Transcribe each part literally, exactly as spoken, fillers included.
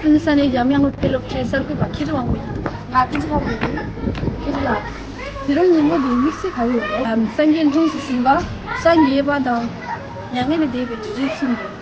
ཀུན་ས་ནས་འཇམ་དབྱངས་སློབ་གྲྭའི་སློབ་ཁྲིད་གསར་འགོད་པ་ཁྱེད་རང་ངོས། ང་ཀུན་ས་ཁ་བོད་ཡིན། ཁྱེད་རང་ལ། དེ་རིང་ཉིན་མོ་འདིའི་དམིགས་བསལ་ག་རེ་ཡོད་རེད། སངས་རྒྱས་འཁྲུངས་སུ་ཕྱིན་པ། སངས་རྒྱས་པ་དང་། མྱ་ངན་ལས་འདས་པའི་དུས་ཚོད་གསུམ་རེད།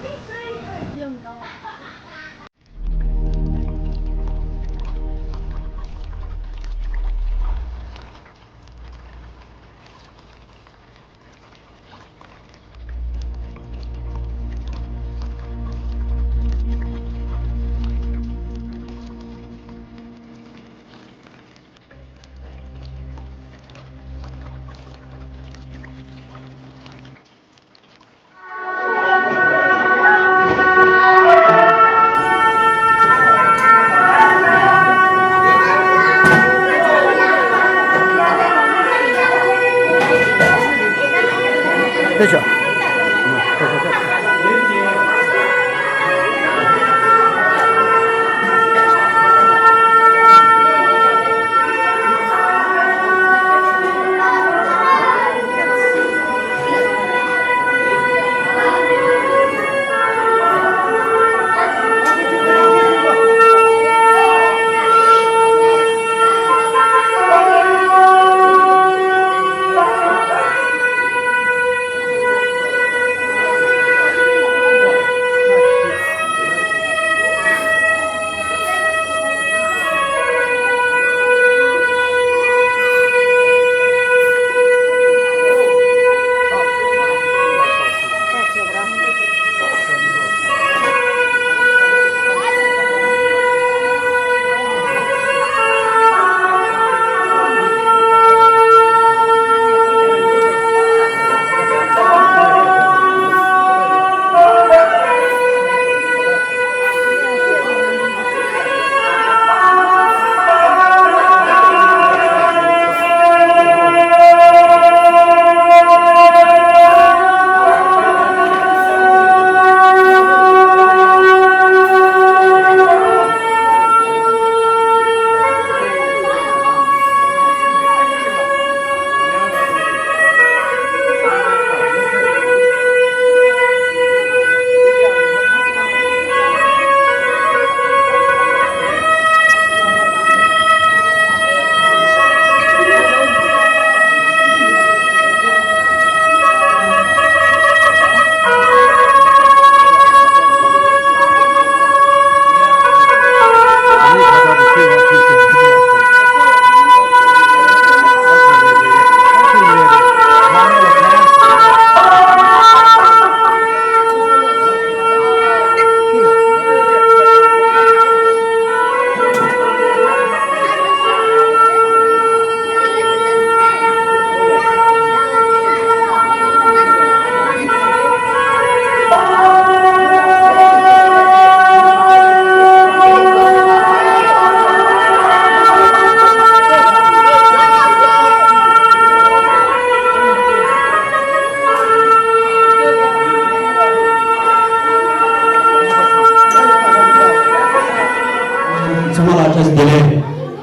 ཚང་མ་ལ་བཀྲ་ཤིས་བདེ་ལེགས།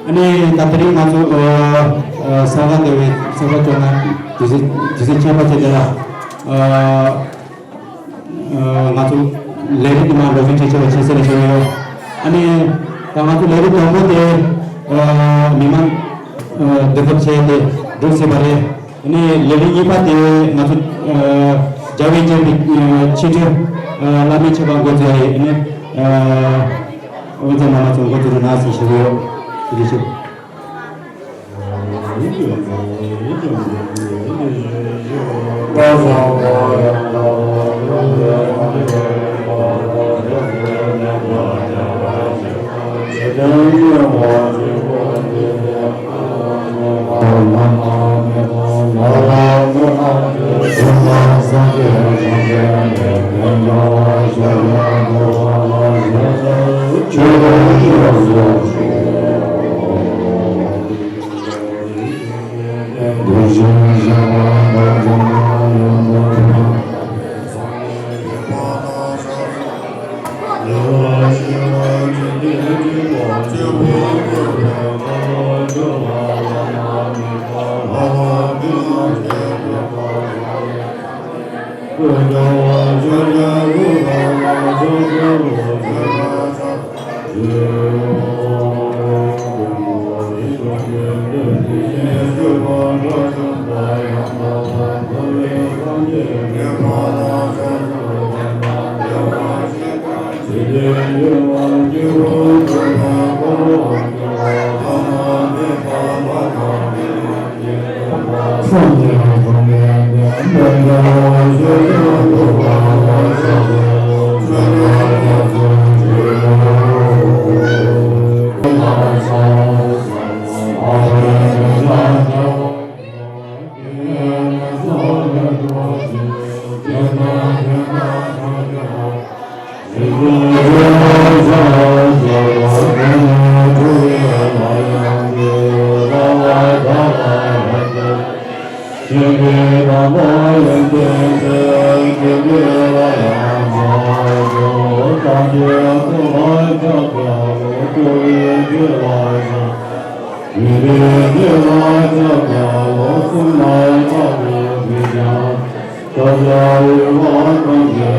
ཨ་ནི་ད་དེ་རིང་ང་ཚོ་ཨ་ཨ་ས་ག་ཟླ་བའི་ས་ག་བཅོ་ལྔ་དུས་ཚོད་དུས་ཚོད་ཁྱད་པར་ཅན་དེ་ལ་ཨ་ཨ་ང་ཚོ་ལས་རིམ་དུ་མ་འགྲོ་གྲོན་བྱེད་ཆོག་པ་ཆེད་གསལ་ཞུ་ཡོད། ཨ་ནི་ད་ང་ཚོ་ལས་རིམ་དང་པོ་དེ་ཨ་མི་མང་ཨ་འདུ་ཁག་བྱས་ཏེ་གྲུབ་ཟིན་པ་རེད། ཨ་ནི་ལས་རིམ་གཉིས་པ་དེ་ང་ཚོ་ཨ་རྒྱལ་བའི་སྤྱན་པའི་ཨ་ཆིག་སྒྲིལ་ཨ་བླ་མའི་ཆོ་ག་འགོ་འཛུགས་རེད། ཨ་ནི་ཨ་དབུ་མཛད་རྣམ་པ་ཚོ་འགོ་འཛུགས་རོགས་གནང་ཞེས་ཞུ་གི་ཡོད། ཐུགས་རྗེ་ཆེ། སངས་རྒྱས་གྲངས་མེད་ཆེན་པོས་མ་གྲུབ་པའི་མ་འགགས་ཀུན་གྱི་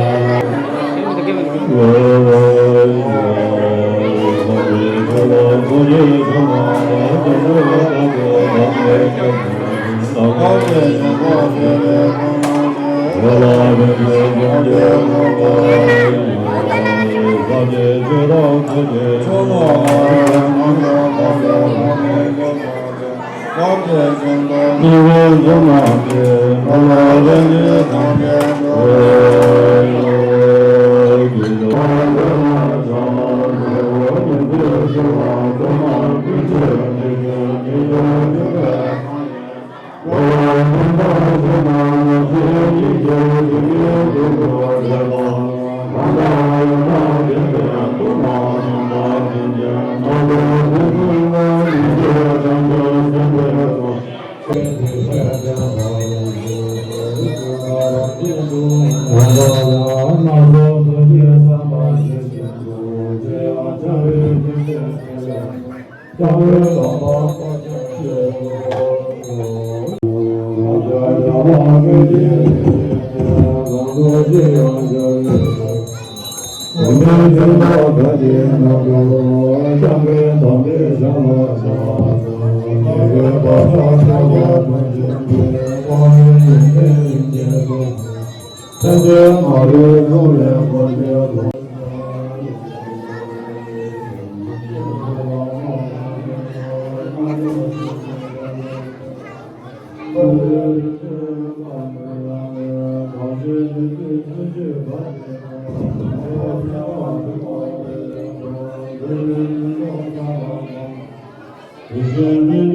སྙིང་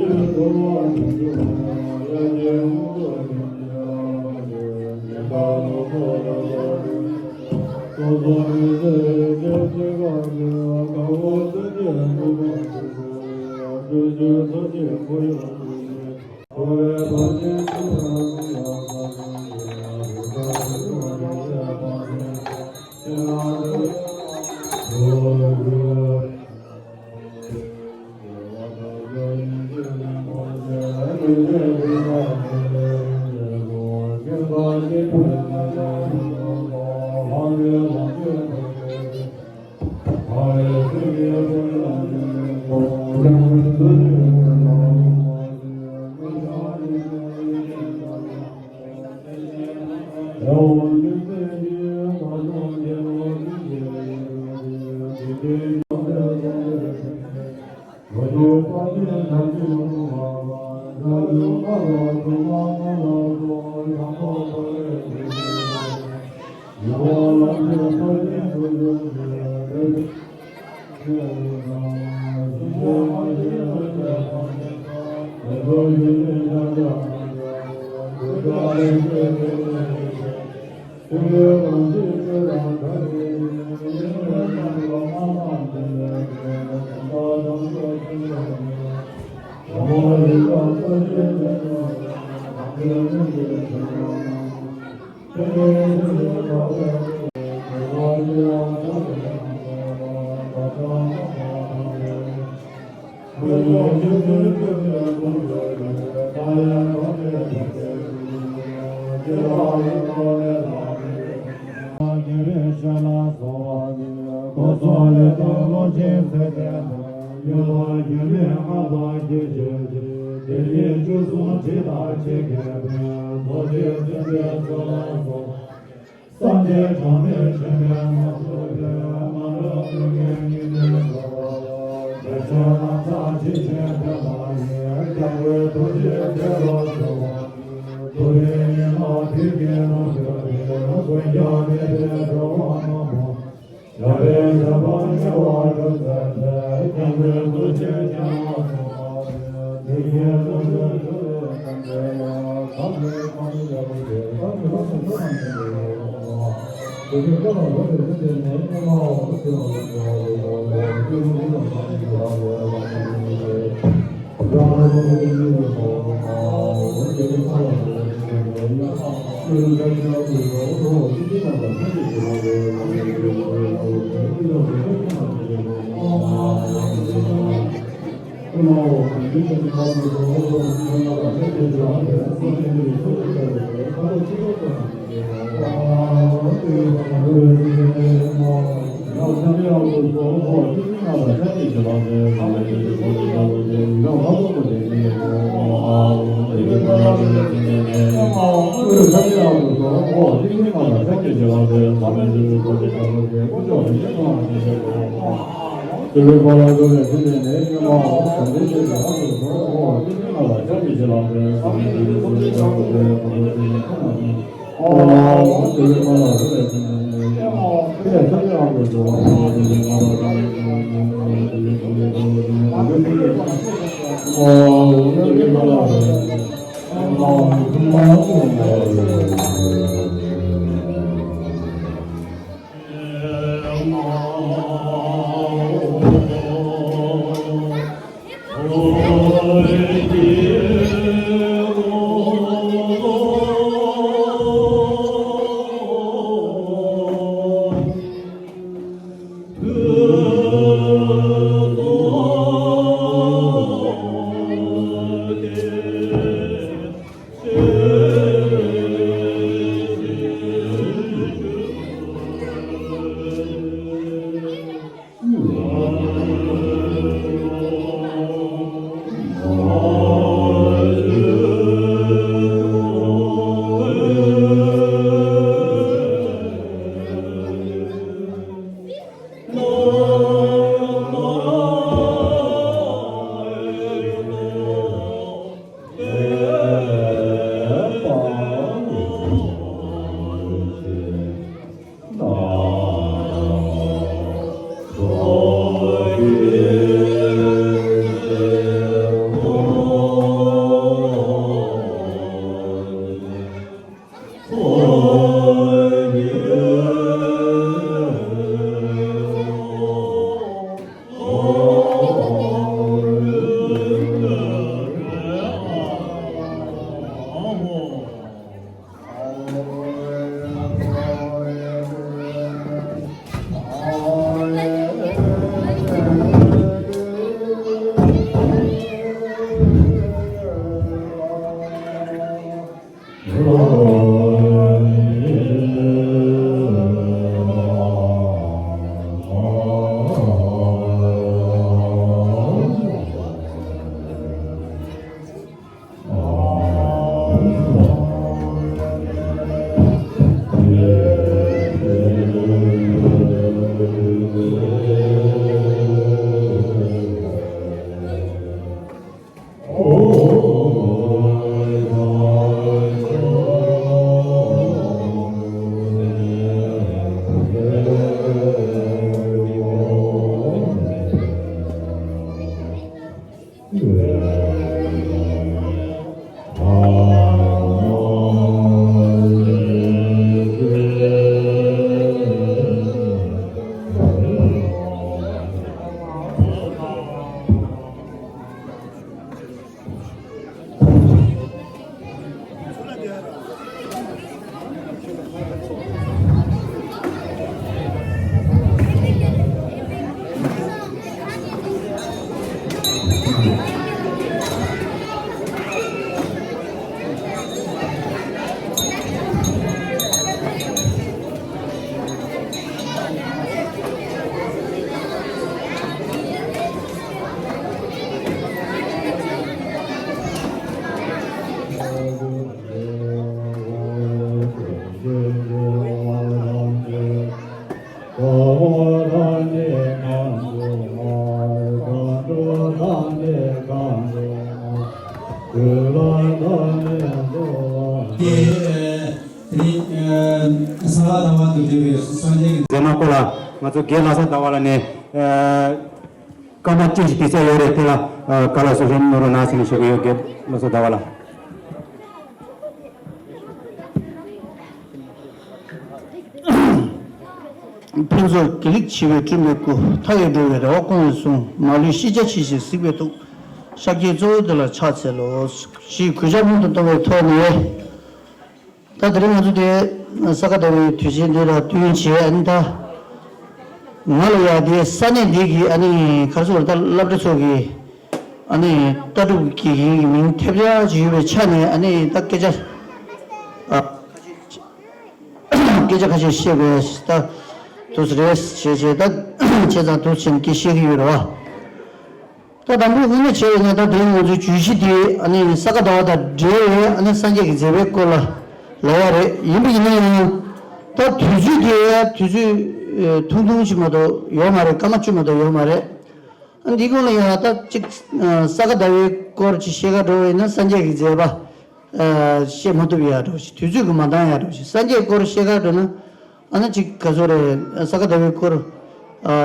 པོའི་ངོ་བོ། དེ་ཕྱིར་ནམ་མཁའ་ཇི་བཞིན་ཐིམ་པ་ཡི་རྒྱལ་པོའི་ཐུགས་རྗེས་དེ་རུ་གསལ་བ། Yeah. དེ་ནི་ས་ག་ཟླ་བ་དང་འབྲེལ་བའི་སངས་རྒྱས་ཀྱི་མཛད་རྣམ་སྐོར་ལ་ང་ཚོ་རྒན་ལྷ་ས་ཟླ་བ་ལགས་ནས་སྐར་མ་ཅན་ཞིག་དུས་ཚོད་ཡོད་རེད། དེ་ལ་བཀའ་སློབ་གསུང་བཤད་གནང་རོགས་གནང་ཟེར་ནས་ཞུ་གི་ཡོད། རྒན་ལྷ་ས་ཟླ་བ་ལགས། ཕུན་ཚོགས་དགེ་ལེགས་བྱེ་བས་སྤྲུལ་པའི་སྐུ། མཐའ་ཡས་འགྲོ་བའི་རེ་བ་སྐོང་བའི་གསུང་། མ་ལུས་ཤེས་བྱ་ཇི་བཞིན་གཟིགས་པའི་ཐུགས། ཤཱཀྱའི་གཙོ་བོ་དེ་ལ་ཕྱག་འཚལ་ལོ། ཞེས་གུས་ཕྱག་སྔོན་དུ་གཏོང་བའི་ཐོག་ནས། ད་དེ་རིང་ང་ཚོ་དེ་ས་ག་ཟླ་བའི་དུས་ཆེན་འདི་ལ་བསྟུན་བྱས། ཨ་ནི་ད་ང་ལ་ཡ་དེ་ས་གནས་འདི་གི་ཨ་ནི་ག་རེ་ཟེར་དགོས་རེད། ད་སློབ་གྲྭ་ཚོ་གི་ཨ་ནི་ལྟ་གྲུབ་དགེ་རྒན་གྱི་མིང་ཐེབས་ཡག་ཅིག་ཡོད་པའི་ཆ་ནས། ཨ་ནི་ད་སྐད་ཆ་ཨ། སྐད་ཆ་ཁ་ཤས་བཤད་པའི་ད་དུས་རེད་བྱས་བྱས། ད་བྱས་ཙང་དུས་ཆེན་སྐད་བཤད་ཀྱི་ཡོད་རེད་བ། ད་དང་པོ་དངོས་གནས་བྱས་ཡོད་ན། ད་དེ་རིང་ང་ཚོའི་བརྗོད་གཞི་དེ་ཨ་ནི་ས་ག་ཟླ་བ་དང་འབྲེལ་བའི་ཨ་ནི་སངས་རྒྱས་ཀྱི་མཛད་པའི་སྐོར་ལ་ལབ་ཡག་རེད། ཡིན་པ་ཡིན་ན་ཡང་ད་དུས་ཚོད་དེ་དུས་ཚོད་ཐུང་ཐུང་ཞིག་མ་གཏོགས་ཡོད་མ་རེད། སྐར་མ་བཅུ་མ་གཏོགས་ཡོད་མ་རེད། ཨ་འདིའི་སྐོར་ལ་ཡང་ད་ཅིག་ས་ག་ཟླ་བའི་སྐོར་ཅིག་བཤད་ག་འགྲོ་བ་ཡིན་ན། སངས་རྒྱས་ཀྱི་མཛད་པ་བཤད་མ་ཐུབ་ཡག་འདྲ་བོ་ཞིག་དུས་ཚོད་ཀྱིས་མ་འདང་ཡག་འདྲ་བོ་ཞིག་སངས་རྒྱས་སྐོར་བཤད་ག་འགྲོ་ན། ཨ་ནི་ཅིག་ག་ཚོད་རེད། ས་ག་ཟླ་བའི་སྐོར་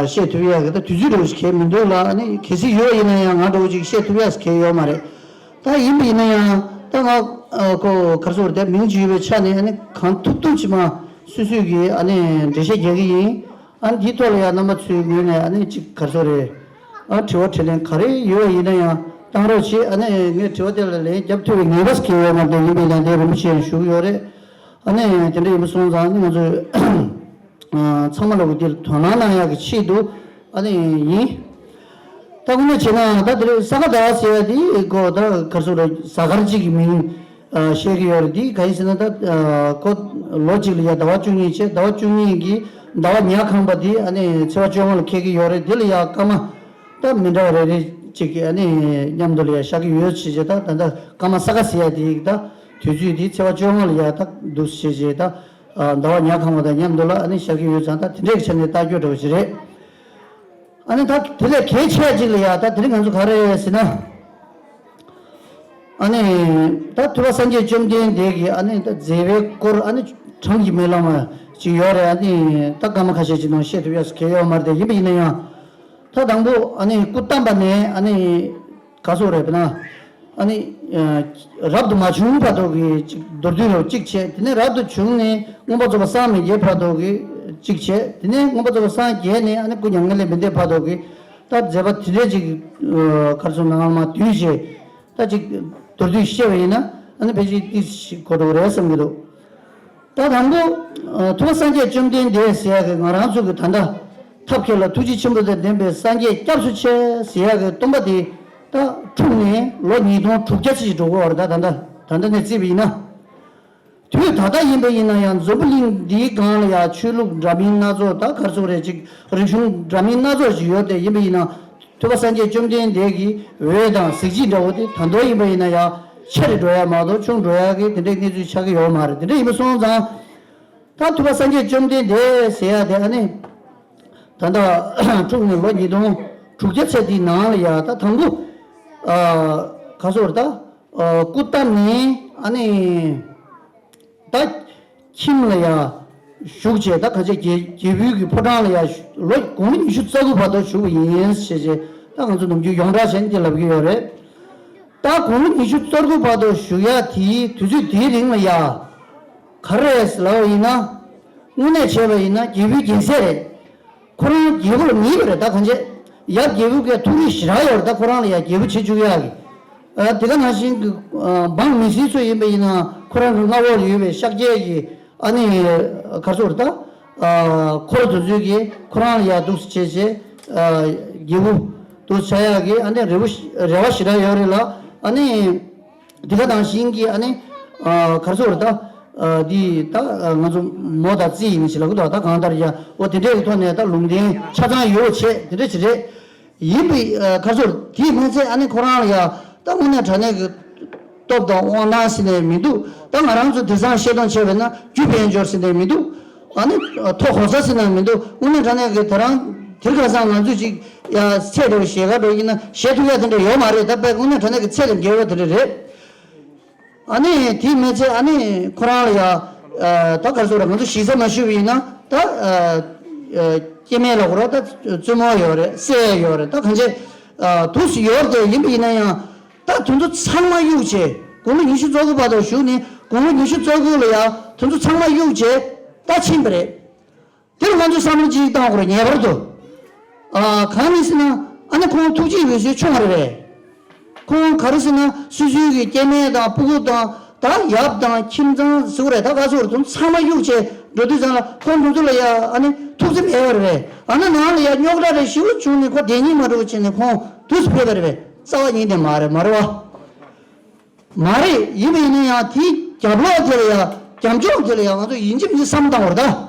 བཤད་ཐུབ་ཡག་གི་ད་དུས་ཚོད་འདྲ་བོ་ཞིག་གང་ཡང་མི་འདུག་ལ། ཨ་ནི་གལ་སྲིད་ཡོད་ཡིན་ན་ཡང་ང་འདྲ་བོ་ཅིག་བཤད་ཐུབ་ཡག་གང་ཡང་ཡོད་མ་རེད། ད་ཡིན་པ་ཡིན་ན་ཡང་ད་ང་ཁོ་ག་ཚོད་རེད། མིང་ཅིག་ཡོད་པའི་ཆ་ནས། ཨ་ནི་གང་ཐུབ་ཐུབ་ཅིག་མ་སོ་སོས་ཀྱི་ཨ་ནི་འགྲེལ་བཤད་རྒྱག་གི་ཡིན། ཨ་ནི་འདིའི་ཐོག་ལ་ཡང་རྣམ་པ་ཚོའི་ངོས་ནས་ཨ་ནི་ཅིག་ག་ཚོད་རེད། ཨ་དྲི་བ་དྲིས་ལན་ག་རེ་ཡོད་པ་ཡིན་ན་ཡང་བཏང་རོགས་བྱེད། ཨ་ནི་ངས་དྲི་བ་དེ་ལ་ལན་རྒྱབ་ཐུབ་པའི་ངེས་པ་ཞིག་ཡོད་མ་རེད། ཡིན་པས་ན་དེ་རིན་པོ་ཆེ་ཞུ་གི་ཡོད་རེད། ཨ་ནི་དེ་འདྲ་ཡིན་པ་སོང་ཙང་ཨ་ནི་ང་ཚོས་ཚང་མ་ལ་འོ་དེར་དོ་སྣང་གནང་ཡག་གི་ཆེད་དུ་ཨ་ནི་ཡིན། ད་དངོས་གནས་བྱས་ན་ད་དེ་རིང་ས་ག་ཟླ་བ་ཟེར་ཡ་དེ་ཁོ་ད་ག་ཚོད་རེད། གཟའ་སྐར་གཅིག་གི་མིང་བཤད་ཀྱི་ཡོད་རེད། དེ་ག་ཡིན་ཟེར་ན། ད་ཁོ་ལོ་གཅིག་ལ་ཡ་ཟླ་བ་བཅུ་གཉིས་བྱས། ཟླ་བ་བཅུ་གཉིས་ཀྱི་ཟླ་བ་ཉ་ཁང་པ་དེ་ཨ་ནི་ཚེས་པ་བཅོ་ལྔ་ལ་འཁེལ་གྱི་ཡོད་རེད། དེ་ལ་ཡ་སྐར་མ་ད་མི་འདྲ་བ་རེ་རེ་གཅིག་གི་ཨ་ནི་མཉམ་དུ་ལ་ཡ་བཞག་གི་ཡོད་བྱས་བྱས། ད་ད་ལྟ་སྐར་མ་ས་ག་ཟེར་ཡ་དེ་ད་དུས་ཚོད་དེ་ཚེས་པ་བཅོ་ལྔ་ལ་ཡ་ད་འདུག་བྱས་བྱས། ད་ཟླ་བ་ཉ་ཁང་པ་དང་མཉམ་དུ་ལ་ཨ་ནི་བཞག་གི་ཡོད་ཙང་། ད་དེ་འདྲའི་ཆ་ནས་ལྟ་རྒྱུ་འདྲ་བོ་ཞིག་རེད། ཨ་ནི་ད་དེ་ལས་གལ་ཆེ་ཅིག་ལ་ཡ་ད་དེ་རིང་ང་ཚོ་ག་རེ་ཟེར་ན། ཨ་ནི་ད་ཐུབ་པ་སངས་རྒྱས་བཅོམ་ལྡན་འདས་ཀྱི་ཨ་ནི་ད་མཛད་པའི་སྐོར་ཨ་ནི་གྲངས་ཀྱིས་མི་ལང་བ་ཅིག་ཡོད་རེད། ཨ་ནི་ད་སྐར་མ་ཁ་ཤས་ཅིག་ནང་བཤད་ཐུབ་ཡག་གང་ཡང་ཡོད་མ་རེད། དེ་ཡིན་པ་ཡིན་ན་ཡང་ད་དང་པོ་ཨ་ནི་སྐུ་བལྟམས་པ་ནས་ཨ་ནི་ག་ཚོད་རེད་ན། ཨ་ནི་རབ་ཏུ་མ་བྱུང་བར་དུ་གི་ཅིག་མདོར་བསྡུས་རོ་གཅིག་བྱས། དེ་ནས་རབ་ཏུ་བྱུང་ནས་མངོན་པར་རྫོགས་པར་སངས་མི་རྒྱས་བར་དུ་གི་གཅིག་བྱས། དེ་ནས་མངོན་པར་རྫོགས་པར་སངས་རྒྱས་ནས་ཨ་ནི་སྐུ་མྱ་ངན་ལས་མི་འདའ་བར་དུ་གི་ད་མཛད་པ་དེ་འདྲའི་ཅིག་ག་རེ་ཟེར་ནང་ལ་མ་བསྡུས་བྱས། ད་ཅིག་མདོར་བསྡུས་བཤད་པ་ཡིན་ན་ཨ་ནི་ཕལ་ཆེར་ཏོག་ཙམ་གོ་འགྲོ་གི་རེད་བསམ་གྱི་འདུག་ད་དང་པོ་ཐུབ་པ་སངས་རྒྱས་བཅོམ་ལྡན་འདས་ཟེར་ཡག་གི་ང་རང་ཚོ་གི་ད་ལྟ་ཐབས་མཁས་ལ་ཐུགས་རྗེ་ཆེན་པོ་དང་ལྡན་པའི་སངས་རྒྱས་སྐྱབས་སུ་མཆི་ཟེར་ཡག་གི་སྟོན་པ་དེ་ད་འཁྲུངས་ནས་ལོ་ཉིས་སྟོང་དྲུག་བརྒྱ་ཅིག་འགྲོ་གི་ཡོད་རེད། ད་ད་ལྟ་ད་ལྟ་ནས་བརྩིས་པ་ཡིན་ན། དུས་ད་ལྟ་ཡིན་པ་ཡིན་ན་ཡང་འཛམ་བུ་གླིང་འདིའི་སྒང་ལ་ཡང་ཆོས་ལུགས་འདྲ་མིན་སྣ་ཚོགས། ད་ག་རེ་ཟེར་དགོས་རེད། ཅིག་རིག་གཞུང་འདྲ་མིན་སྣ་ཚོགས་ཤིག་ཡོད་དེ། ཡིན་པ་ཡིན་ན་ཐུབ་པ་སངས་རྒྱས་བཅོམ་ལྡན་འདས་ཀྱི་འོད་དང་གཟི་བརྗིད་འདྲ་བོ་དེ་ད་དུང་ཡིན་པ་ཡིན་ན་ཡང་ཆེ་རུ་འགྲོ་ཡག་མ་གཏོགས་ཆུང་འགྲོ་ཡག་གི་དེ་འདྲའི་གནས་ཚུལ་ཆགས་ཀྱི་ཡོད་མ་རེད། དེ་འདྲ་ཡིན་པ་སོང་ཙང་། ད་ཐུབ་པ་སངས་རྒྱས་བཅོམ་ལྡན་འདས་ཟེར་ཡག་དེ་ཨ་ནི་ད་ལྟ་འཁྲུངས་ནས་ལོ་ཉིས་སྟོང་དྲུག་བརྒྱ་ཚད་དེའི་ནང་ལ་ཡ་ད་དང་པོ་ག་ཚོད་རེད། ད་སྐུ་བལྟམས་ནས་ཨ་ནི་ད་ཁྱིམ་ལ་ཡ་བཞུགས་བྱས། ད་གང་ཅི་རྒྱལ་རྒྱལ་བུ་གི་ཕོ་བྲང་ལ་ཡ་ལོ་དགུང་ལོ་ཉི་ཤུ་རྩ་དགུ་བར་དུ་བཞུགས་པ་ཡིན་ཞེས་བྱས། ད་ང་ཚོ་ནམ་རྒྱུན་ཡོངས་གྲགས་བྱས་ནས་དེ་ལབ་ཀྱི་ཡོད་རེད། ད་དགུང་ལོ་ཉི་ཤུ་རྩ་དགུ་བར་དུ་བཞུགས་ཡག་དེའི་དུས་ཚོད་དེའི་རིང་ལ་ཡ་ག་རེ་རེད་ལབ་པ་ཡིན་ན། དངོས་གནས་བྱས་པ་ཡིན་ན་རྒྱལ་བུའི་རྒྱལ་སྲས་རེད། ཁོ་རང་རྒྱལ་པོ་ལ་ངེས་པ་རེད། ད་གང་བྱས་ཡབ་རྒྱལ་པོ་གི་ཐུགས་རིག་ཞེ་དྲག་ཡོད་རེད། ད་ཁོ་རང་ལ་ཡ་རྒྱལ་པོ་བྱེད་བཅུག་ཡག་གི། ཨ་དེ་ག་ནང་བཞིན་གྱི་ཨ་འབངས་མི་སེར་ཚོ་ཡིན་པ་ཡིན་ན་ཁོ་རང་གི་མངའ་འོག་ལ་ཡོད་པའི་ཤཱཀྱའི་གི་ཨ་ནི་ག་རེ་ཟེར་དགོས་རེད། ད་ཨ་འཁོར་དེ་ཚོས་ཀྱིས་ཁོ་རང་ལ་ཡ་འདུག་སེ་བྱས་བྱས། ཨ་རྒྱལ་པོ་འདུག་སེ་ཆགས་ཡག་གི་ཨ་ནི་རེ་བ་རེ་བ་ཞེ་དྲག་ཡོད་རེད་ལ། ཨ་ནི། འདི་ག་ནང་བཞིན་གྱི་ཨ་ནི་ཨ་ག་རེ་ཟེར་དགོས་རེད། ད་ཨ་འདི་ད་ཨ་ང་ཚོ་མོ་དང་རྩིས་ཡིན་ཞེས་ལབ་གི་འདུག་ད་གང་ལྟར་ཡ་འོ་དེ་འདྲའི་གི་ཐོག་ནས་ད་ལུང་བསྟན་ཆ་ཚང་ཡོད་བྱས་དེ་འདྲ་ཞིག་རེད། ཡིན་པའི་ཨ་ག་རེ་ཟེར་དགོས་རེད། དེའི་མི་ཚད་ཨ་ནི་ཁོ་རང་ལ་ཡ་ད་དངོས་གནས་དྲང་གནས་ཀྱི་སྟོབས་དང་དབང་ཐང་ཟེར་ནས་མི་འདུག་ད་ང་རང་ཚོ་དེང་སང་བཤད་སྟངས་བྱས་པས་ན་རྒྱུ་དཔལ་འབྱོར་ཟེར་ནས་མི་འདུག་ཨ་ནི་ཐོ་གོ་ས་ཟེར་ནས་མི་འདུག་དངོས་གནས་དྲང་གནས་ཀྱི་དེ་རང་དེར་ཁ་སང་ང་ཚོས་ཅིག་ཡ་ཚད་འདྲ་བོ་བཞེས་ག་འགྲོ་ཡིན་ན་བཞེས་ཐུབ་ཡ་དེ་འདྲ་ཡོད་མ་རེད། ད་དཔེ་དངོས་གནས་དྲང་གནས་ཀྱི་ཚད་ལས་བརྒལ་བ་དེ་འདྲ་རེད། ཨ་ནི་དེའི་མི་ཚད་ཨ་ནི་ཁོ་རང་ལ་ཡ་ ཨ་ད་ག་རེ་ཟེར་ར། ང་ཚོ་ཞེ་ས་མ་ཞུས་པ་ཡིན་ན་ད་ཨ་ཨ་སྐྱེ་དམན་ལ་གོ་ར། ད་བཙུན་མོ་ཡོད་རེད། སྲས་ཡོད་རེད། ད་གང་བྱས་ཨ་དུས་སུ་ཡོད་རེད། ཡིན་པ་ཡིན་ན་ཡང་ད་དེ་ཚོ་ཚང་མ་གཡུག་བྱས། དགུང་ལོ་ཉི་ཤུ་རྩ་དགུ་བར་དུ་བཞུགས་ནས་དགུང་ལོ་ཉི་ཤུ་རྩ་དགུ་ལ་ཡང་དེ་ཚོ་ཚང་མ་གཡུག་བྱས་ད་ཕྱིན་པ་རེད། དེར་ང་ཚོས་བསམ་བློ་གཅིག་བཏང་དགོས་རེད། ངེས་པར་དུ། ཨ་གང་ཡིན་ཟེར་ན་ཨ་ནི་ཁོང་ཐུགས་རྗེ་འོད་ཟེར་ཆུང་བ་རེད། ཁོང་ག་རེ་ཟེར་ན་སོ་སོའི་གི་སྐྱེ་དམན་དང་སྤུ་གུ་དང་ད་ཡབ་དང་ཁྱིམ་ཚང་ཟེར་དགོས་རེད། ད་ག་ཚོད་རེད། དེ་ཚང་མ་གཡུག་བྱས་འགྲོ་དུས་ཙང་ལ་ཁོང་དེ་ཚོ་ལ་ཡ་ཨ་ནི་ཐུགས་བརྩེ་མེད་པ་རེད། ཨ་ནི་ནང་ལ་ཡ་རྙོག་དྲ་རེ་ཞེ་པོ་བྱུང་ནས་ཁོ་བསྡད་སྙིང་མ་བྲོ་བྱས་ནས་ཁོང་དུས་སུ་ཕེབས་པ་རེད། རྩ་བ་ཉིད་ནས་མ་རེད། མ་རེད་བ། མ་རེད། ཡིན་པ་ཡིན་ན་ཡང་དེའི་རྒྱབ་ལོགས་དེ་ལ་ཡང་རྒྱབ་ལྗོངས་དེ་ལ་ཡང་ང་ཚོ་ཡིན་གཅིག་མིན་གཅིག་བསམ་བཏང་བར་ད།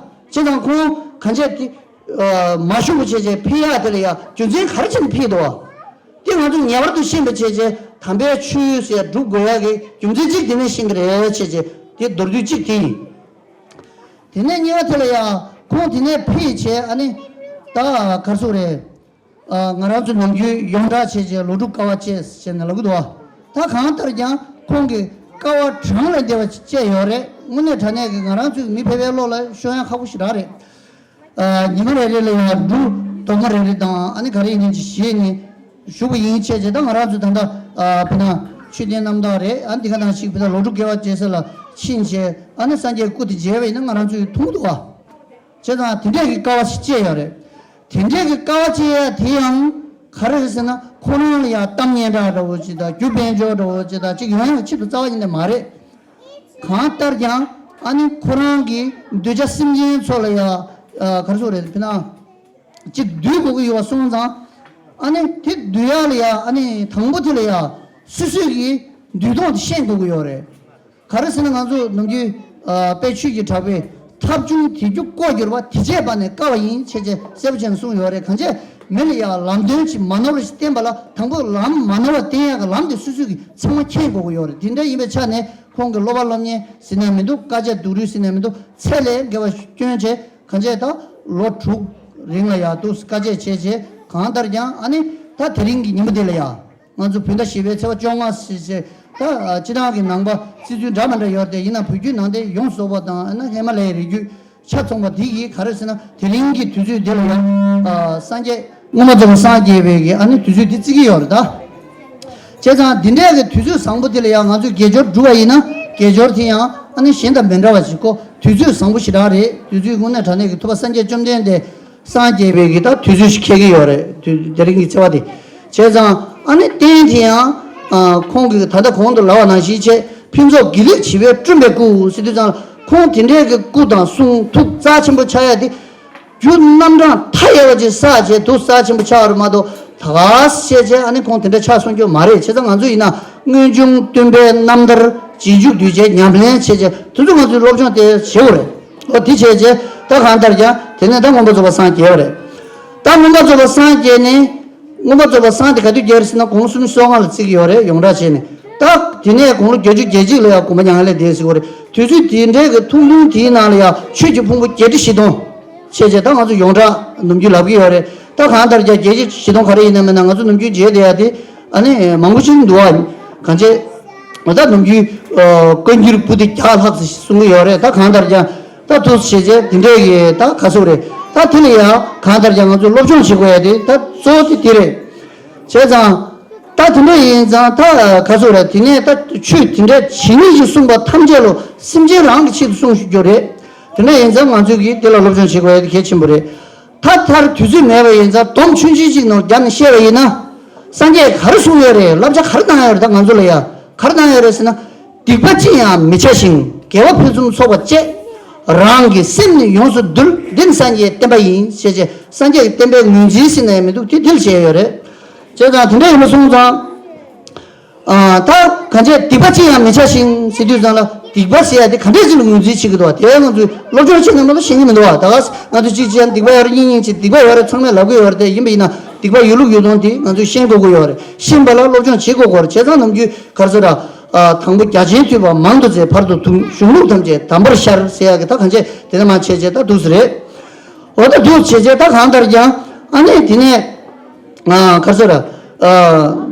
བྱས་ཙང་ཁོང་གང་བྱས་དེ་ཨ་མ་བཞུགས་པ་བྱས་བྱས་ཕེབས་ཡག་དེ་ལ་ཡང་རྒྱུ་མཚན་ག་རེ་བྱས་ནས་ཕེབས་འདུག་བ། དེ་ང་ཚོ་ངེས་པར་དུ་ཤེས་པ་བྱས་བྱས་དམ་པའི་ཆོས་ཟེར་སྒྲུབ་དགོས་ཡག་གི་རྒྱུ་མཚན་གཅིག་དེ་ནས་ཤེས་ཀྱི་རེད་བྱས་བྱས་དེ་མདོར་བསྡུས་གཅིག་དེ་ཡིན། དེ་ནས་གཉིས་པ་དེ་ལ་ཡང་ཁོང་དེ་ནས་ཕེབས་བྱས་ཨ་ནི་ད་ག་རེ་ཟེར་དགོས་རེད། ཨ་ང་རང་ཚོ་ནམ་རྒྱུན་ཡོངས་གྲགས་བྱས་བྱས་ལོ་དྲུག་དཀའ་བ་སྤྱད་ཟེར་ནས་ལབ་ཀྱི་འདུག་བ། ད་གང་ལྟར་ཀྱང་ཁོང་གིས་དཀའ་བ་གྲངས་ལས་འདས་པ་སྤྱད་ཡོད་རེད། དངོས་གནས་དྲང་གནས་ཀྱི་ང་རང་ཚོའི་མི་ཕལ་པའི་བློ་ལ་ཤོང་ཡག་ཁག་པོ་ཞེ་དྲག་རེད། ཨ་ཉི་མ་རེ་རེ་ལ་ཡང་འབྲུ་རྡོག་མ་རེ་རེ་དང་ཨ་ནི་ག་རེ་ཡིན་ནའི་ཅིག་བཞེས་ནས་བཞུགས་པ་ཡིན་བྱས་བྱས། ད་ང་རང་ཚོ་ད་ལྟ་ཨ་ཕི་ན་མཆོད་རྟེན་རྣམ་དག་རེད། ཨ་ནི་འདི་ག་ནང་བཞིན་ཕི་ད་ལོ་དྲུག་དགེ་བ་བྱེད་ས་ལ་ཕྱིན་བྱས་ཨ་ནི་སངས་རྒྱས་སྐུ་དེ་མཇལ་བ་ཡིན་ན་ང་རང་ཚོས་མཐོང་གི་འདུག་བ། བྱས་ཙང་དེ་འདྲས་ཀྱི་དཀའ་བ་ཞིག་སྤྱད་ཡོད་རེད། དེ་འདྲས་ཀྱི་དཀའ་བ་སྤྱད་ཡ་དེ་ཡང་ག་རེ་རེད་ཟེར་ན་ཁོ་རང་ལ་ཡང་གཏམ་སྙན་གྲགས་འདྲ་བོ་ཅིག་དང་རྒྱུ་དཔལ་འབྱོར་འདྲ་བོ་ཅིག་དང་ཅིག་ཡོང་ཡག་ཆེད་དུ་རྩ་བ་ཉིད་ནས་མ་རེད། གང་ལྟར་ཀྱང་ཨ་ནི་ཁོ་རང་གི་གདུལ་བྱ་སེམས་ཅན་ཚོ་ལ་ཡང་ག་རེ་ཟེར་དགོས་རེད། དཔེར་ན་ཅིག་འདུལ་དགོས་ཀྱི་ཡོད་པ་སོང་ཙང་ཨ་ནི་དེ་འདུལ་ཡག་ལ་ཡང་ཨ་ནི་དང་པོ་དེ་ལ་ཡང་སོ་སོས་ཀྱི་འདུལ་སྟངས་དེ་ཤེས་དགོས་ཀྱི་ཡོད་རེད། ག་རེ་ཟེར་ན་ང་ཚོ་ནམ་རྒྱུན་ཨ་དཔལ་ཆོས་ཀྱི་གྲགས་པས་ཐབས་བྱུང་དེ་རྒྱུ་ལྐོག་གྱུར་པ། དེ་སྤྱད་པ་ནི་དཀའ་བ་ཡིན་བྱས་བྱས་གསལ་པོ་བྱས་ནས་གསུངས་ཡོད་རེད། གང་བྱས་མི་ལ་ཡང་ལམ་སྟོན་ཅིག་མ་ནོར་བ་ཞིག་བསྟན་པ་ལ་དང་པོ་ལམ་མ་ནོར་བ་བསྟན་ཡག་གི་ལམ་དེ་སོ་སོས་ཀྱི་ཚང་མ་མཁྱེན་དགོས་ཀྱི་ཡོད་རེད། དེ་འདྲ་ཡིན་པའི་ཆ་ནས་ཁོང་གི་སློབ་པ་སློབ་གཉེར་ཟེར་ན་མི་འདུག་དཀའ་སྤྱད་སྡུག་རུས་ཟེར་ན་མི་འདུག་ཚད་ལས་བརྒལ་བ་བསྐྱོན་བྱས་གང་བྱས་ད་ལོ་དྲུག་རིང་ལ་ཡང་འདུག་དཀའ་སྤྱད་བྱས་བྱས་གང་ལྟར་ཀྱང་ཨ་ནི་ད་དེ་རིང་གི་ཉིན་མོ་དེ་ལ་ཡང་། ང་ཚོ་བོད་ཟླ་བཞི་པའི་ཚེས་པ་བཅོ་ལྔ་ཟེར་བྱས་ད་སྤྱི་བཏང་གི་ནང་པ་བརྩི་ཚུལ་འདྲ་མི་འདྲ་ཡོད་རེད་དེ། ཡིན་ནའང་བོད་བརྒྱུད་ནང་བསྟན་ཡོངས་སུ་རྫོགས་པ་དང་ཨ་ནི་ཧི་མ་ལ་ཡའི་རི་རྒྱུད་ཆ་ཚང་པ་འདི་ཡིས་ག་རེ་ཟེར་ན་དེ་རིང་གི་དུས་ཚོད་འདི་ལ་ཡང་ཨ་སངས་རྒྱས་མངོན་པར་རྫོགས་པར་སངས་རྒྱས་པའི་གི་ཨ་ནི་དུས་ཚོད་འདི་བརྩི་གི་ཡོད་རེད་ད། བྱས་ཙང་འདི་འདྲའི་གི་དུས་ཚོད་བཟང་པོ་འདི་ལ་ཡང་ང་ཚོས་དགེ་སྦྱོར་བསྒྲུབས་པ་ཡིན་ན་དགེ་སྦྱོར་དེ་ཡང་ཨ་ནི་གཞན་དང་མི་འདྲ་བ་ཞིག་གོ་དུས་ཚོད་བཟང་པོ་ཞེ་དྲག་རེད། དུས་ཚོད་དངོས་གནས་དྲང་གནས་ཀྱི་ཐུབ་པ་སངས་རྒྱས་བཅོམ་ལྡན་འདས་སངས་རྒྱས་པའི་གི་ད་དུས་ཚོད་ཞིག་འཁེལ་གྱི་ཡོད་རེད། དུས་དེ་རིང་གི་ཚེས་པ་དེ། བྱས་ཙང་ཨ་ནི་རྟེན་དེ་ཡང་ཨ་ཁོང་གིས་ད་ལྟ་གོང་དུ་ལབ་པ་ནང་བཞིན་བྱས་ཕུན་ཚོགས་དགེ་ལེགས་བྱེ་བས་བསྐྲུན་པའི་སྐུ་ཟེར་དུས་ཙང་ཁོང་དེ་འདྲའི་གི་སྐུ་དང་གསུང་ཐུགས་རྩ་ཆེན་པོ་ཆགས་ཡ་དེ། རྒྱུ་རྣམ་གྲངས་མཐའ་ཡས་པ་ཅིག་བསགས་བྱས་དུས་རྩ་ཆེན་པོ་ཆགས་པ་རེད་མ་གཏོགས་ད་ག་སེ་བྱས་བྱས་ཨ་ནི་ཁོང་དེ་འདྲ་ཆགས་སོང་རྒྱུ་མ་རེད། བྱས་ཙང་ང་ཚོ་ཡིན་ན་སྔོན་བྱུང་སྟོན་པའི་རྣམ་ཐར་རྗེས་འཇུག་གདུལ་བྱའི་ཉམས་ལེན་བྱས་བྱས་དེ་ཚོ་ང་ཚོས་སློབ་སྦྱོང་དེ་བྱེད་དགོས་རེད། ཨོ་དེ་བྱས་བྱས་ད་གང་ལྟར་ཀྱང་དེ་ནས་ད་མངོན་པར་རྫོགས་པར་སངས་རྒྱས་པ་རེད། ད་མངོན་པར་རྫོགས་པར་སངས་རྒྱས་ནས་མངོན་པར་རྫོགས་པར་སངས་དེ་ག་དུས་རྒྱས་རེད་ཟེར་ན་དགུང་ལོ་སུམ་ཅུ་སོ་ལྔ་ལ་བརྩི་གི་ཡོད་རེད། ཡོངས་གྲགས་བྱས་ནས་ད་དེ་ནས་དགུང་ལོ་བརྒྱད་ཅུ་གྱ་གཅིག་ལ་ཡང་དགོངས་པ་མྱ་ངན་ལས་འདས་ཟེར་གི་ཡོད་རེད། དུས་ཚོད་དེ་འདྲའི་གི་ཐུང་ཐུང་དེའི་ནང་ལ་ཡང་ཆོས་ཀྱི་ཕུང་པོ་བརྒྱད་ཁྲི་བཞི་སྟོང་བྱས་བྱས་ད་ང་ཚོ་ཡོངས་གྲགས་ནམ་རྒྱུན་ལབ་གི་ཡོད་རེད། ད་གང་ལྟར་ཀྱང་བརྒྱད་ཁྲི་བཞི་སྟོང་ག་རེ་ཡིན་ན་མིན་ན་ང་ཚོ་ནམ་རྒྱུན་མཇལ་བསྡད་ཡ་དེ་ཨ་ནི་མང་པོ་ཞིག་འདུག་ཨ། གང་བྱས་ད་ནམ་རྒྱུན་ཨ་བཀའ་འགྱུར་པོ་ཏི་བརྒྱ་ལྷག་ཙམ་གསུང་གི་ཡོད་རེད། ད་གང་ལྟར་ཀྱང་ད་དུས་བྱས་བྱས་དེ་འདྲས་ཀྱི་ད་ག་ཚོད་རེད། ད་དེ་ལ་ཡང་གང་ལྟར་ཀྱང་ང་ཚོས་སློབ་སྦྱོང་བྱེད་དགོས་ཡ་དེ་ད་གཙོ་བོ་དེ་དེ་རེད། བྱས་ཙང་ད་དེ་འདྲ་ཡིན་ཙང་ད་ག་ཚོད་རེད། དེ་ནས་ད་ཆོས་དེ་འདྲ་ཇི་སྙེད་ཅིག་གསུངས་པ་ཐམས་ཅད་ལོ་སེམས་ཅན་རང་གི་ཆེད་དུ་གསུངས་ཞུ་རྒྱུ་རེད། དེ་འདྲ་ཡིན་ཙང་ང་ཚོས་ཀྱིས་དེ་ལ་སློབ་སྦྱོང་བྱེད་དགོས་ཡ་དེ་གལ་ཆེན་པོ་རེད། ད་མཐར་དུས་ཚོད་མེད་པ་ཡིན་ཙང་སྡོམ་ཆུང་ཆུང་ཅིག་ནང་བརྒྱབ་ནས་བཤད་པ་ཡིན་ན། སངས་རྒྱས་ག་རེ་གསུངས་ཡོད་རེད། བསླབ་བྱ་ག་རེ་གནང་ཡོད་རེད། ད་ང་ཚོ་ལ་ཡ་ག་རེ་གནང་ཡོད་རེད་ཟེར་ན། སྡིག་པ་ཅི་ཡང་མི་བྱ་ཞིང་། དགེ་བ་ཕུན་སུམ་ཚོགས་པར་སྤྱད། རང་གི་སེམས་ནི་ཡོངས་སུ་འདུལ། འདི་ནི་སངས་རྒྱས་བསྟན་པ་ཡིན། ཞེས་བྱས་སངས་རྒྱས་ཀྱི་བསྟན་པའི་ངོས་འཛིན་ཟེར་ན་ཡང་མི་འདུག་དེ་དེ་ལ་བྱས་ཡོད་རེད། བྱས་ཙང་དེ་འདྲ་ཡིན་པ་སོང་ཙང་། ཨ་ད་གང་བྱས་སྡིག་པ་ཅི་ཡང་མི་བྱ་ཞིང་ཟེར་དུས་ཙང་ལ་སྡིག་པ་ཟེར་ཡ་དེ་ག་འདྲས་ཅིག་ལ་ངོས་འཛིན་བྱེད་ཀྱི་འདུག་བ། དེ་ང་ཚོས་སློབ་སྦྱོང་བྱེད་ན་མ་གཏོགས་ཤེས་ཀྱི་མི་འདུག་བ། ད་ག་ང་ཚོས་གཅིག་བྱས་ན་སྡིག་པ་ཡོད་རེད། གཉིས་གཉིས་བྱས་སྡིག་པ་ཡོད་རེད། ཚང་མས་ལབ་ཀྱི་ཡོད་རེད་དེ། ཡིན་པ་ཡིན་ན་སྡིག་པ་ཡོད་ལུགས་ཡོད་སྟངས་དེ་ང་ཚོས་ཤེས་དགོས་ཀྱི་ཡོད་རེད། ཤེས་པ་ལ་སློབ་སྦྱོང་བྱེད་དགོས་ཀྱི་ཡོད་རེད། བྱས་ཙང་ནམ་རྒྱུན་ག་རེ་ཟེར་ར། ཨ་དང་པོ་རྒྱ་ཆེན་ཐོས་པ་མང་དུ་བཙལ། བར་དུ་དུ་གཞུང་ལུགས་ཐམས་ཅད་གདམས་པར་ཤར་ཟེར་ཡ་གི་ད་གང་བྱས་དེ་ནས་མར་བྱས་བྱས་ད་འདུག་སེ་རེད། འོ་ད་འདུག་བྱས་བྱས་ད་གང་ལྟར་ཀྱང་ཨ་ནི་དེ་ནས། ཨ་ག་རེ་ཟེར། ཨ་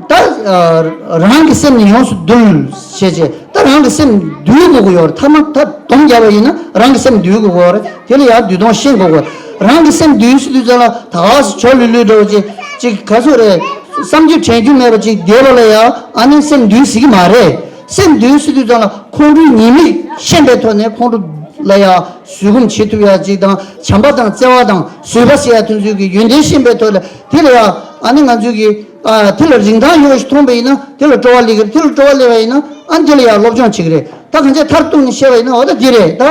ད་ཨ་རང་གི་སེམས་ནི་ཡོངས་སུ་འདུལ་ཞེས་བྱས། ད་ རང་གི་སེམས་འདུལ་དགོས་ཀྱི་ཡོད་རེད། ཐ་མ་ད་སྡོམ་བརྒྱབ་པ་ཡིན་ན་རང་གི་སེམས་འདུལ་དགོས་ཀྱི་ཡོད་རེད། དེ་ལ་ཡང་འདུལ་སྟངས་ཤེས་དགོས་ཀྱི་ཡོད་རེད། རང་གི་སེམས་འདུལ་ཟེར་དུས་ཙམ་ལ་ད་ག་སེ་ཇོ་ལུས་ལུས་འདྲ་བོ་ཅིག་ཅིག་ག་ཚོད་རེད། བསམ་རྒྱུ་དྲན་རྒྱུ་མེད་པ་ཅིག་བསྡད་པ་ལ་ཡང་ཨ་ནི་སེམས་འདུལ་ཟེར་གྱི་མ་རེད། སེམས་འདུལ་ཟེར་དུས་ཙམ་ལ་ཁོང་ཁྲོའི་ཉེས་དམིགས་ཤེས་པའི་ཐོག་ནས་ཁོང་ཁྲོ་ལ་ཡང་བཟོད་སྒོམ་བྱེད་ཐུབ་ཡ་ཅིག་དང་། བྱམས་པ་དང་བརྩེ་བ་དང་བཟོད་པ་ཟེར་ཡ་དེ་ཚོའི་གི་ཡོན་ཏན་ཤེས་པའི་ཐོག་ལ་དེ་ལ་ཡང་ཨ་ནི་ང་ཚོའི་གི་ཨ་དེ་ལ་རིན་ཐང་ཡོད་པ་ཞིག་མཐོང་པ་ཡིན་ན་དེ་ལ་སྤྲོ་བ་སླེབས་ཀྱི་རེད། དེ་ལ་སྤྲོ་བ་སླེབས་པ་ཡིན་ན་ཨ་ནི་དེ་ལ་ཡང་སློབ་སྦྱོང་བྱེད་ཀྱི་རེད། ད་གང་ཅི་མཐར་གཏུགས་ནས་བཤད་པ་ཡིན་ན་འོ་ད་འདི་རེད་ད།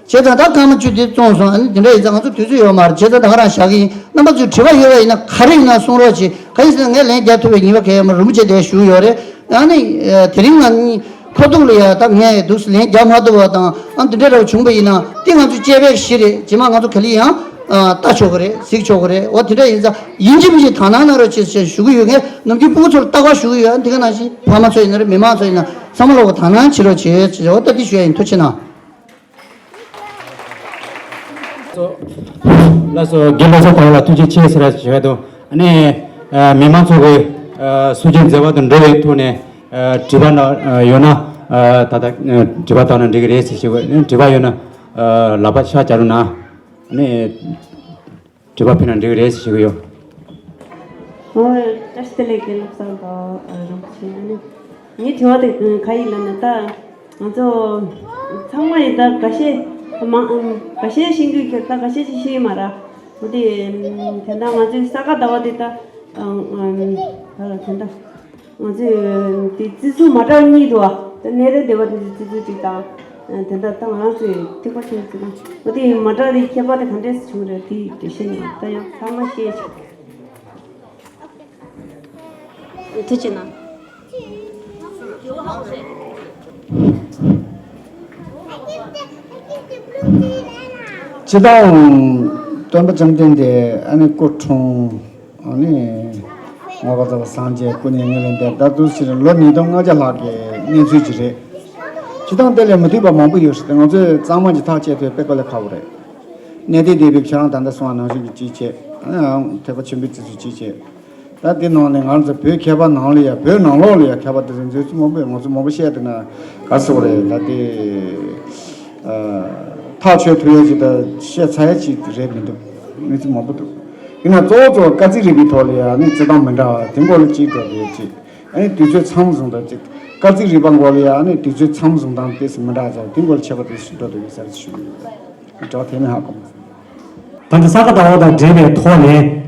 བྱས་ཙང་ད་སྐར་མ་བཅུ་འདི་བཙོངས་སོང་། ཨ་ནི་འདི་འདྲ་ཡིན་ཙང་ང་ཚོ་དུས་ཚོད་ཡོད་མ་རེད། བྱས་ཙང་ད་ག་རང་བཞག་གི་ཡིན། རྣམ་པ་ཚོས་དྲི་བ་ཡོད་པ་ཡིན་ན་ག་རེ་ཡིན་ན་གསུང་རོགས་བྱེད། ག་ཡིན་ཟེར་ན་ངས་ལན་རྒྱག་ཐུབ་པའི་ངེས་པ་གང་ཡང་མ། རིན་པོ་ཆེ་དེ་བཞུགས་ཡོད་རེད། ཨ་ནི་དེ་རིང་ང་གཉིས་ཁ་ཐུག་ལ་ཡ་ད་ངས་འདུག་སེ་ལན་རྒྱག་མ་ཐུབ་པ་དང་ཨ་འདི་འདྲ་ར་བྱུང་པ་ཡིན་ན་དེ་ང་ཚོ་དཔྱད་པའི་གཞི་རེད། རྗེས་མ་ང་ཚོ་ག་ལེར་ཡང་ལྟ་ཆོག་གི་རེད། གཟིགས་ཆོག་གི་རེད། འོ་དེ་འདྲ་ཡིན་ཙང་ཡིན་གཅིག་མིན་གཅིག་དག་སྣང་གནང་རོགས་བྱེད་ཞེས་ཞུ་གི་ཡོད། ངས་ནམ་རྒྱུན་སྤུ་གུ་ཚོར་རྟག་པར་ཞུ་གི་ཡོད། ཨ་ནི་དེ་ག་ནང་བཞིན་ཕ་མ་ཚོ་ཡིན་ན་རེད། མི་མང་ཚོ་ཡིན་ན་ཚང་མ་ལོག་གི་དག་སྣང་བྱེད་རོགས་བྱེད་ཅེས་འོ་ད་དེ་ཞུ་ཡ་ཡིན། ཐུགས་རྗེ་གནང་། ལགས་སོ། རྒན་བློ་བཟང་དགའ་ལགས་ཐུགས་རྗེ་ཆེ་ཟེར་ཞུ་ཡ་འདུག་ཨ་ནི་མི་མང་ཚོ་གི་སྲོལ་རྒྱུན་མཛད་པ་དང་འབྲེལ་བའི་ཐོག་ནས་དྲི་བ་ན་ཡོད་ན་ད་ལྟ་དྲི་བ་བཏང་ན་འགྲིག་གི་རེད་ཟེར་ཞུ་གི། དྲི་བ་ཡོད་ན་ལག་པ་ཤར་བྱ་རོགས་གནང་། ཨ་ནི། དྲི་བ་ཕུལ་ན་འགྲིག་གི་རེད་ཞུ་གི་ཡོད། ཨོ། བཀྲ་ཤིས་བདེ་ལེགས། རྒན་བློ་བཟང་དང་རིན་པོ་ཆེ། ཨ་ནི་ངའི་དྲི་བ་དེ་ག་ཡིན་ལབ་ན་ད་ང་ཚོ་ཚང་མ་ཡིན་ད་འགའ་ཤས་མང་འགའ་ཤས་ཤེས་ཀྱི་ཡོད། ད་འགའ་ཤས་ཅིག་ཤེས་ཀྱི་མ་རེད། འོ་དེ་དེ་འདྲ་ང་ཚོའི་ས་ག་ཟླ་བ་དེ་ད་ད་དེ་འདྲ། ང་ཚོས་དེ་བརྩི་ཚུལ་མ་འདྲ་གཉིས་འདུག་བ། དེ་གནས་རི་སྡེ་བ་དེ་ཚོའི་བརྩི་ཚུལ་གཅིག་དང་། དེ་འདྲ་ད་ང་རང་ཚོའི་ཐེག་པ་ཆེན་པོའི་བརྩི་ཚུལ། འོ་དེ་མ་འདྲ་དེ་ཁྱད་པར་དེ་ག་འདྲས་བྱུང་རེད། དེ་འགྲེལ་བཤད་གནང་། ད་ཡང་ཚང་མ་ཤེས་ཤག་ཐུགས་རྗེ་གནང་། སྤྱིར་བཏང་སྟོན་པ་བཅོམ་ལྡན་འདས་ཨ་ནི་སྐུ་འཁྲུངས། ཨ་ནི། ངོ་བོ་ཟླ་བ་སངས་རྒྱས་སྐུ་མྱ་ངན་ལས་འདས་ད་དུང་ཕྱིར་ལོ་ཉིས་སྟོང་ལྔ་བརྒྱ་ལྷག་གི་གནས་ཚུལ་ཅིག་རེད། སྤྱིར་བཏང་དེ་ལས་མི་མཐུན་པ་མང་པོ་ཡོད་སྲིད་དེ་ང་ཚོས་གཙང་མ་གྱི་ཐག་བཅད་ཐུབ་དཔེ་དཀའ་ལས་ཁག་པོ་རེད། གནས་བརྟན་སྡེ་པས་ཁྱེད་རང་ད་ལྟ་གསུངས་པ་ནང་བཞིན་གྱི་ཅིག་བྱས། ཨ་ནི་ཐེག་པ་ཆེན་པོའི་བརྩི་ཚུལ་ཅིག་བྱས། ད་དེ་ནང་ནས་ང་ཚོ་བོད་མཁས་པ་ནང་ལ་ཡ་བོད་ནང་ལོགས་ལ་ཡ་མཁས་པ་དེ་ཚོ་མཛོད་ཚུལ་མང་པོ་ཡོད། ང་ཚོ་མང་པོ་བཤད་དེ་ན་ག་ཟེར་བ་རེད། ད་དེ། ཐག་ཆོད་ཐུབ་ཡ་ཅིག་དང་བཤད་ཚར་ཡ་ཅིག་རེད་མི་འདུག་གནས་ཚུལ་མང་པོ་འདུག་ཡིན་ན་གཙོ་བོ་གཙོ་བོ་སྐར་རྩིས་རིག་པའི་ཐོག་ལ་ཡང་ནི་རྩི་སྟངས་མི་འདྲ་བ་དེ་སྐོར་ལ་གཅིག་འགྲོ་དགོས་ཅིག་ཨ་ནི་དུས་ཚོད་མཚམས་བཟུང་སྟངས་ཅིག་སྐར་རྩིས་རིག་པ་སྐོར་ལ་ཡང་ནི་དུས་ཚོད་མཚམས་བཟུང་སྟངས་དེ་སུ་མི་འདྲ་ཅིག་དེ་སྐོར་ལ་ཁྱད་པར་དེ་སུ་འགྲོ་དགོས་ཟེར་ཞུ་གི་ཡོད། དྲི་བ་དེ་ནི་ཧ་གོ་མ་སོང་། ད་ལྟ་ས་ག་ཟླ་བ་དང་འབྲེལ་བའི་ཐོག་ནས་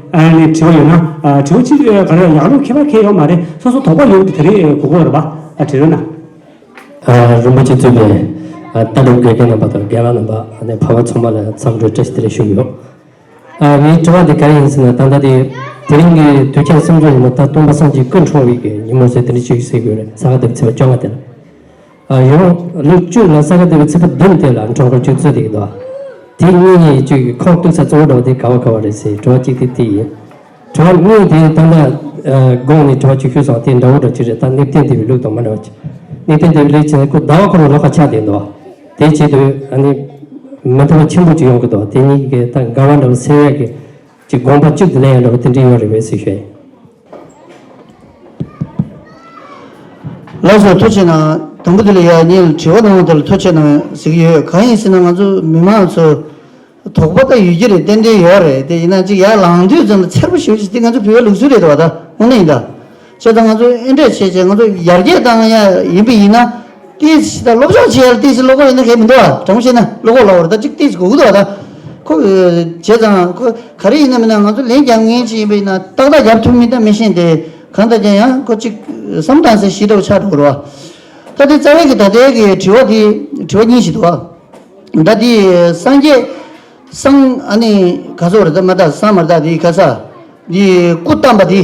ཨ་ནི་དྲི་བ་ཡོད་ན་ཨ་དྲི་བ་གཅིག་ག་རེ་ཡག་ལུགས་ཁྱད་པར་གང་ཡང་ཡོད་མ་རེད། སོ་སོ་དོགས་པ་ཡོད་དེ་དེ་རེད་གོ་གོ་རེད་པ། ཨ་དྲི་རོགས་གནང་། ཨ་རིན་པོ་ཆེ་གཙོས་པའི་ཨ་ལྟ་གྲུབ་དགེ་རྒན་རྣམ་པ་དང་རྒན་ལགས་རྣམ་པ་ཨ་ནི་ཕ་མ་ཚང་མ་ལ་འཚམས་འདྲི་བཀྲ་ཤིས་བདེ་ལེགས་ཞུ་གི་ཡོད། ཨ་ངའི་དྲི་བ་འདི་ག་རེ་ཡིན་ཟེར་ན་ད་ལྟ་དེ་དེ་རིང་གི་དུས་ཆེན་སུམ་ཅུ་ཉིན་མོ་ད་སྟོན་པ་སངས་རྒྱས་སྐུ་འཁྲུངས་པའི་གི་ཉིན་མོ་ཟེར་དེ་འདྲ་ཅིག་ཟེར་དགོས་རེད། ས་ག་ཟླ་བའི་ཚེས་པ་བཅོ་ལྔ་དེ་ལ། ཨ་ཡང་ལོ་བཅུ་ལ་ས་ག་ཟླ་བའི་ཚེས་པ་བདུན་དེ་ལ་འཁྲུངས་སྐར་བཅུ་གཅིག་དེ་གི་འདུག་དེ་གཉིས་གཉིས་ཀྱི་ཁོངས་གཏུགས་ས་གཙོ་བོ་འདྲ་བ་དེ་ག་བ་ག་བ་རེད་ཟེར་དྲི་བ་གཅིག་དེ་དེ་ཡིན། དྲི་བ་གཉིས་དེ་ད་ལྟ་དགོངས་ནས་དྲི་བ་གཅིག་ཞུས་སོང་། དེ་འདྲ་བོ་འདྲ་གཅིག་རེད། ད་གནས་བརྟན་སྡེ་པའི་ལུགས་དང་མི་འདྲ་བ་གཅིག་གནས་བརྟན་སྡེ་པའི་ལུགས་བྱས་ན་ཁོ་ཟླ་བ་ཁོ་རང་ལོགས་ཀ་ཆགས་བསྡད་འདུག་དེ་བྱེད་དུས་ཨ་ནི་མི་མཐུན་པ་ཆེན་པོ་གཅིག་ཡོང་གི་འདུག་དེ་གཉིས་ཀྱི་ད་འགལ་བ་འདྲ་བོ་སེལ་ཡག་གི་གཅིག་དགོངས་པ་གཅིག་ཏུ་ལེན་ཡག་འདྲ་བོ་དེ་འདྲ་ཡོད་རེད་པས་ཟེར་ཞུ་ཡ་ཡིན། ལགས་སོ། ཐུགས་རྗེ་གནང་། དང་པོ་དེ་ལ་ཡ་ངས་དྲི་བ་གནང་བ་དེ་ལ་ཐུགས་རྗེ་གནང་ཟེར་གྱི་ཡོད། གང་ཡིན་ཟེར་ན་ང་ཚོ་མི་མང་ཚོ་དོགས་པ་ད་ཡོད་ཀྱི་རེད། ཏན་ཏན་ཡོད་རེད། དེ་ཡིན་ན་ཅིག་ཡར་ལངས་དུས་ཙམ་ལ་འཚེར་པོ་ཞེ་པོ་ཅིག་དེ་ང་ཚོ་བོད་པའི་ལུགས་སྲོལ་རེད་དོ། ད་དངོས་གནས་ཡིན་ད། བྱས་ཙང་ང་ཚོ་ཨེ་འདྲས་བྱས་བྱས་ང་ཚོ་ཡར་རྒྱས་བཏང་ཡ་ཡིན་པ་ཡིན་ན། ཏིས་ད་སློབ་སྦྱོང་བྱེད་ཡ་ཏིས་བློ་ཁོག་ཡིན་ན་གལ་མི་འདུག་ཨ། དྲང་པོ་བཤད་ན་བློ་ཁོག་ལ་བར་ད་ཅིག་ཏིས་དགོས་ཀྱི་འདུག་ཨ། ད་ཁོ་བྱས་ཙང་ཁོ་ག་རེ་ཡིན་ན་མིན་ན་ང་ཚོ་ལན་རྒྱག་མཁན་ཅིག་ཡིན་པ་ཡིན་ན་ཏག་ཏག་རྒྱབ་ཐུབ་མིན་ད་མི་ཤེས་ཏེ། གང་ལྟར་ཀྱང་ཡང་ཁོ་ཅིག་བསམ་སྟངས་ཟེར་ཞིག་འདྲ་བོ་ཆགས་འགྲོ་གི་རེད་བ། ད་དེ་རྩ་བའི་གི་ད་ལྟའི་གི་དྲི་བ་དེ་དྲི་བ་གཉིས་ཤིག་འདུག་ཨ། ད་དེ་སངས་རྒྱས་སངས་ཨ་ནི་ག་ཚོད་རེད། ད་མ་ད་སངས་མ་རེད། ད་དེ་ག་ས། འདི་སྐུ་བལྟམས་པ་འདི།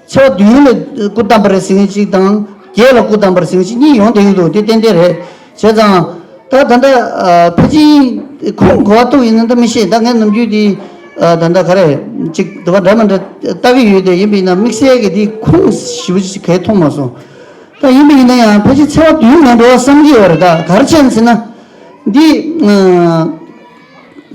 ཚེས་པ་བདུན་ལ་སྐུ་བལྟམས་པ་རེད་ཟེར་མཁན་གཅིག་དང་། བརྒྱད་ལ་སྐུ་བལྟམས་པ་རེད་ཟེར་མཁན་གཅིག་གཉིས་ཡོང་བསྡད་ཀྱི་འདུག་དེ་ཏན་ཏན་རེད། བྱས་ཙང་། ད་ད་ལྟ་ཨ་ཕལ་ཆེར་ཁུངས་ག་པར་གཏུགས་ཡིན་ན་ད་མི་ཤེས། ད་ངས་ནམ་རྒྱུན་འདི་ཨ་ད་ལྟ་ག་རེ་ཅིག་དུ་བ་འདྲ་མི་འདྲ་ལྟ་གི་ཡོད་དེ། ཡིན་པས་ན་དམིགས་བསལ་གྱི་འདི་ཁུངས་ཞེ་པོ་ཅིག་གས་མཐོང་མ་སོང་། ད་ཡིན་པས་ཡིན་ན་ཡང་ཕལ་ཆེར་ཚེས་པ་བདུན་མ་འགྲོ་བ་བསམ་གྱི་ཡོད་རེད། ད་ག་རེ་བྱས་ན་ཟེར་ན། འདི་ཨ་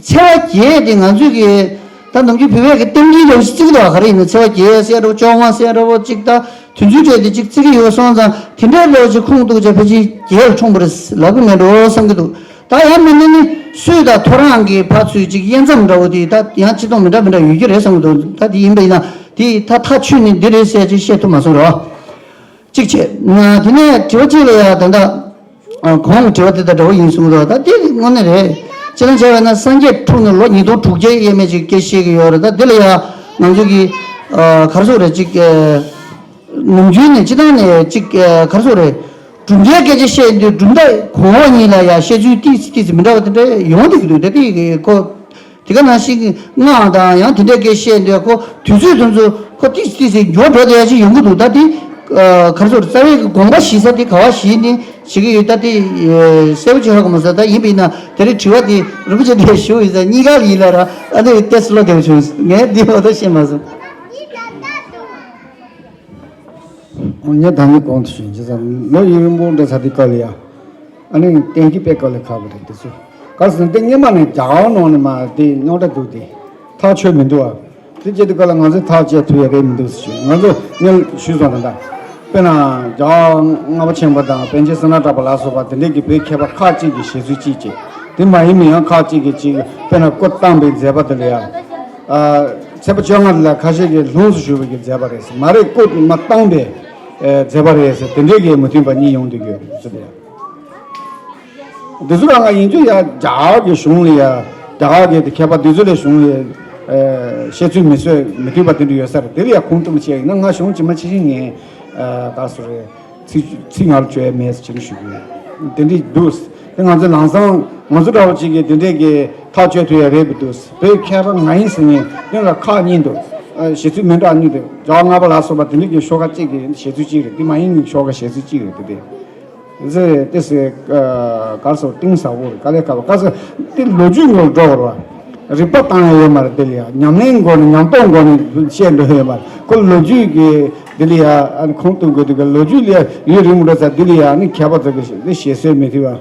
ཚེས་པ་བརྒྱད་དེ་ང་ཚོས་ཀྱི་ ད་ནམ་རྒྱུན་བོད་པའི་གི་གཏམ་རྒྱུད་ལ་ཅིག་བརྩི་གི་འདུག་ག་རེ་ཡིན་ན། ཚེས་པ་བརྒྱད་ཟེར་འདྲ་བོ། བཅོ་ལྔ་ཟེར་འདྲ་བོ། ཅིག་ད་དུས་ཚོད་སྤྲད་དེ་ཅིག་བརྩི་གི་ཡོད་སོང་ཙང་། དེ་འདྲའི་འདྲ་བོ་ཅིག་ཁུངས་གཏུགས་བྱས་ཕལ་ཆེར་བརྒྱད་ལ་འཁྲུངས་པ་རེད་ལབ་གི་མེད་འགྲོ་བསམ་གི་འདུག་ད་ཡང་མིན་ན་ནི་སུས་ད་ཐོ་རངས་ཀྱི་ཕར་ཚུར་ཅིག་དབྱེ་མཚམས་འདྲ་བོ་དེ་ད་ཡང་སྤྱི་སྟངས་མི་འདྲ་མི་འདྲ་ཡོད་ཀྱི་རེད་བསམ་གི་འདུག་ད་དེ་ཡིན་པ་ཡིན་ན་དེ་ད་ཐག་ཆོད་ནས་འདི་རེད་ཟེར་ཅིག་བཤད་ཐུབ་མ་སོང་རོགས། གཅིག་བྱས། ང་དེ་ནས་དྲི་བ་གཅིག་ལ་ཡ་ད་ལྟ་ཨ་གོང་གི་དྲི་བ་དེ་དང་འདྲ་བོ་ཡིན་གསུངས་འདུག་ད་དེ་དངོས་གནས་རེད། སྤྱིར་བཏང་བྱས་པ་ན་སངས་རྒྱས་འཁྲུངས་ནས་ལོ་ཉིས་སྟོང་དྲུག་བརྒྱ་ཡས་མས་ཅིག་སྐད་བཤད་ཀྱི་ཡོད་རེད། ད་དེ་ལ་ཡ་ང་ཚོ་གི་ཨ་ག་རེ་ཟེར་དགོས་རེད། ཅིག་ཨ་ནམ་རྒྱུན་ནས་སྤྱིར་བཏང་ནས་ཅིག་ཨ་ག་རེ་ཟེར་དགོས་རེད། གྲུབ་མཐའི་སྐད་ཆ་བཤད་དུས་གྲུབ་མཐའ་གོང་འོག་གཉིས་ལ་ཡ་བཤད་ཚུལ་ཏིས་ཏིས་མི་འདྲ་བ་དེ་འདྲ་ཡོང་བསྡད་ཀྱི་འདུག་ད་དེ་གི་ཁོ། དེ་ག་ནང་བཞིན་གྱི་སྔགས་དང་ཡང་དེ་འདྲའི་སྐད་བཤད་འདོད་ཁོ་དུས་ཚོད་དེ་ཚོ་ཁོ་ཏིས་ཏིས་ཟེར་འགྱུར་བ་འགྲོ་བསྡད་ཡ་ཅིག་ཡོང་གི་འདུག་ད་དེ་ཨ་ག་རེ་ཟེར། རྩ་བའི་གི་དགོངས་པ་གཞི་ས་དེ་ག་བ་གཞི་ནས་བྱེད་ཀྱི་ཡོད། ད་དེ་ཨ་གསལ་པོ་ཅིག་ཧ་གོ་མ་སོང་། ད་ཡིན་པ་ཡིན་ན་དེ་རིང་དྲི་བ་དེ་རིན་པོ་ཆེ་དེ་ཞུ་ཡིན་ས་གཉིས་ཀ་ལ་ཡིན་ལ་ར། ཨ་ནི་ཏེས་བློ་བདེ་བོ་བྱུང་། ངས་འདི་འོ་ད་ཤེས་མ་སོང་། ངས་ད་ནི་གོང་དུ་ཞུས་ཡིན་ས། ལོ་ཡུན་རིང་པོ་འདྲ་ས་དེ་སྐབས་ལ་ཡ། ཨ་ནི་གཏན་འཁེལ་དཔེ་དཀའ་ལས་ཁག་པོ་རེད་དེ་ཚོ། ག་རེ་ཟེར་ན་དེ་སྔོན་མ་ནས་རྒྱ་གར་ནང་ནས་མར་དེ་རྙོག་དྲ་འདུག་དེ་ཐག་ཆོད་མི་འདུག་ཨ། དེ་བྱེད་དུས་སྐབས་ལ་ང་ཚོས་ཐག་བཅད་ཐུབ་ཡ་རེད་མི་འདུག་ཟེར་ཞུ། ང་ཚོ་ངས་ཞུས་སོང་། ད་ལྟ་དཔེར་ན་རྒྱ་གར་ལྔ་པ་ཆེན་པོ་དང་པཎ་ཆེན་བསོད་ནམས་གྲགས་པ་ལ་སོགས་པ་དེ་འདྲས་ཀྱི་བོད་མཁས་པ་ཁག་ཅིག་གི་བཞེད་ཚུལ་གཅིག་བྱས། དེ་མ་ཡིན་མིན་ཡང་ཁག་ཅིག་གིས་ཅིག་དཔེར་ན་སྐུ་བལྟམས་པའི་མཛད་པ་དེ་ལ་ཡ། ཨ་ཚེས་པ་བཅོ་ལྔ་ལ་ཁ་ཤས་ཀྱིས་ལྷུམས་སུ་ཞུགས་པའི་གི་མཛད་པ་རེད་ཟེར། མ་རེད། སྐུ་མ་བལྟམས་པའི་ཨེ་མཛད་པ་རེད་ཟེར། དེ་འདྲའི་གི་མི་མཐུན་པ་གཉིས་ཡོང་བསྡད་ཡོད་ཟེར་ཏེ། འདི་ཚོ་ལ་ང་ཡིན་རྒྱུ་ཡ་རྒྱ་གར་གི་གཞུང་ལ་ཡ། རྒྱ་གར་གི་དེ་མཁས་པ་འདི་ཚོ་ལས་གཞུང་ལ་ཨེ་བཤད་ཚུལ་མི་བཟོས་མི་མཐུན་པ་དེ་འདྲ་ཡོད་ས་རེད། དེ་ལ་ཡ་ཁུངས་གཏུགས་བྱས་ཡིན་ན་ང་གཞུང་ཇི་མ་ཇི་བཞིན་ངས་ཨ་ད་སུ་རེད། ཚིག་ཚིག་ངར་བཅོས་མེད་ཟེར་ནས་ཞུ་གི་ཡོད། དེ་འདྲའི་འདུག་དེ་ང་ཚོ་ལམ་སང་ང་ཚོ་འདྲ་བོ་ཅིག་གིས་དེ་འདྲས་ཀྱི་ཐག་གཅོད་ཐུབ་ཡ་རེད་པ་འདུག་བོད་མཁས་པ་ང་ཡིན་ཟེར་མཁན་དེ་ལ་ཁག་གཉིས་འདུག་ཨ་བཞེད་ཚུལ་མི་འདྲ་གཉིས་འདུག་རྒྱ་གར་ལྔ་པ་ལ་སོགས་པ་དེ་འདྲས་ཀྱི་ཤོག་ཁག་གཅིག་གི་བཞེད་ཚུལ་གཅིག་རེད། དེ་མ་ཡིན་ཤོག་ཁག་བཞེད་ཚུལ་གཅིག་རེད། དེ་དེ་ཟེར་དེ་ཟེར་ག་རེ་ཟེར། གཏིང་ཟབ་པོ་རེད། དཀའ་ལས་ཁག་པོ། ག་རེ་ཟེར་དེ་ལོ་རྒྱུས་ངོ་འགྲོ་བར་བ། རིག་པ་བཏང་ཡ་ཡོད་མ་རེད། དེ་ལ་ཡ་ཉམས་ལེན་སྒོ་ནས་ཉམས་རྟོགས་སྒོ་ནས་བཤད་འགྲོ་ཡ་ཡོད་མ་རེད། ཁོ་ལོ་རྒྱུས་ཀྱི་དེ་ལ་ཡ་ཨ་ནི་ཁུངས་གཏུག་དགོས་དུས་ཀྱི་ལོ་རྒྱུས་ལ་ཡ་ཡུན་རིང་པོ་འགྲོ་ས་དེ་ལ་ཡ་ཨ་ནི་མཁས་པ་ཚོ་གི་ཞེ་ས་བཤད་སྲོལ་མི་མཐུན་པ།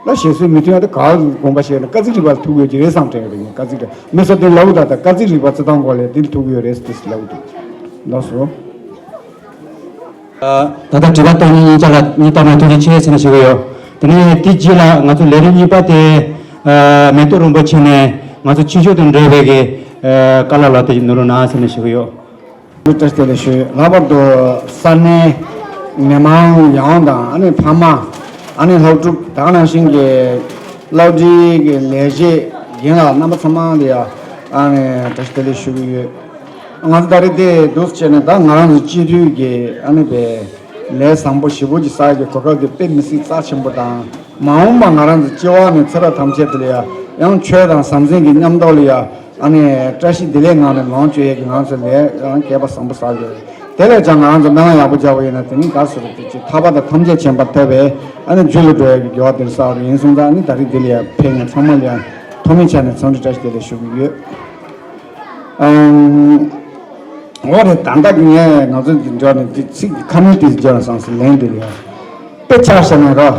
ད་བཤད་སྲོལ་མི་མཐུན་པ་དེ་ག་དགོངས་པ་བཞེས་ན་སྐར་རྩིས་རིག་པ་ལ་ཐུག་དགོས་ཀྱི་རེད་བསམ་དྲན་ཡོད་རེད། སྐར་རྩིས་རིག་མི་ཚོ་དེ་ལབ་ད་ད་སྐར་རྩིས་རིག་པ་རྩི་སྟངས་སྐོར་ལ་དེ་ལ་ཐུག་གི་ཡོད་རེད་ཟེར་ལབ་འདུག་ལགས་སོ། ད་ལྟ་དྲི་བ་བཏོན་མཁན་གཉིས་ཆ་ལ་སྙིང་ཐག་ནས་ཐུགས་རྗེ་ཆེ་ཟེར་ནས་ཞུ་གི་ཡོད། དེ་ནས་དེ་རྗེས་ལ་ང་ཚོ་ལས་རིམ་གཉིས་པ་དེ་ཨ་མེ་ཏོག་རིན་པོ་ཆེ་ནས་ང་ཚོ་ཕྱི་ཕྱོགས་དང་འབྲེལ་བའི་གི་ཨ་བཀའ་སློབ་ལ་དེ་ནོར་རུ་ན་ཟེར་ནས་ཞུ་གི་ཡོད། བཀྲ་ཤིས་བདེ་ལེགས་ཞུ། ལྷག་པར་དུ་ས་གནས་མི་མང་ཡོངས་དང་ཨ་ནི་ཕ་མ་ཨ་ནི་སློབ་ཕྲུག་ད་ག་ནང་བཞིན་གྱི་སློབ་གྲྭའི་གི་ལས་བྱེད་རྒན་ལགས་རྣམ་པ་ཚང་མ་ལ་ཡ་ཨ་ནི་བཀྲ་ཤིས་བདེ་ལེགས་ཞུ་གི་ཡོད། ང་ཚོ་ད་རེས་དེ་འདུག་སེ་བྱས་ནས་ད་ང་རང་ཚོ་སྤྱི་འཐུས་ཀྱི་ཨ་ནི་པའི་ལས་བཟང་པོ་ཞེ་པོ་ཅིག་བསགས་ཀྱི་གོ་སྐབས་དེ་དཔེ་མི་སྲིད་རྩ་ཆེན་པོ་དང་། མ་འོངས་པ་ང་རང་ཚོ་སྤྱི་བ་ནས་ཚེ་རབས་ཐམས་ཅད་དེ་ལ་ཡ་ཡང་ཆོས་དང་ཟང་ཟིང་གི་མཉམ་དུ་ལ་ཡ་ཨ་ནི་བཀྲ་ཤིས་བདེ་ལེགས་ངང་ནས་ལོངས་སྤྱོད་ཡས་ཀྱི་ང་ཚོ་ལས་ཡང་སྐལ་པ་བཟང་པོ་བསགས་ཀྱི་རེད། དེ་ལས་ཀྱང་ང་རང་ཚོ་སྨོན་ལམ་ཡག་པོ་རྒྱག་པ་ཡིན་ན་དེ་ནི་ག་སུ་རེད། དེ་ཅིག་ཐར་པ་དང་ཐམས་ཅད་མཁྱེན་པར་ཐལ་བའི་ཨ་ནི་རྒྱུ་ལ་འགྲོ་ཡས་ཀྱི་དགེ་བ་དེ་བསགས་པ་ཡིན་སོང་ཙང་ཨ་ནི་ད་རེས་འདི་ལ་ཡ་ཕེབས་མཁན་ཚང་མ་ལ་ཡ་ཐོག་མའི་ཆ་ནས་འཚམས་འདྲི་བཀྲ་ཤིས་བདེ་ལེགས་ཞུ་གི་ཡོད། ཨང་། འོ་རེད། ད་ལྟ་ངས་ང་ཚོ་འདི་འདྲ་ནས་འདི་ཚིག་ཁ་མིན་དེ་འཇོག་ན་བསམ་སོང་། ལན་འདི་ལ་ཡ་དཔེ་ཆ་བཞག་ན་རོ།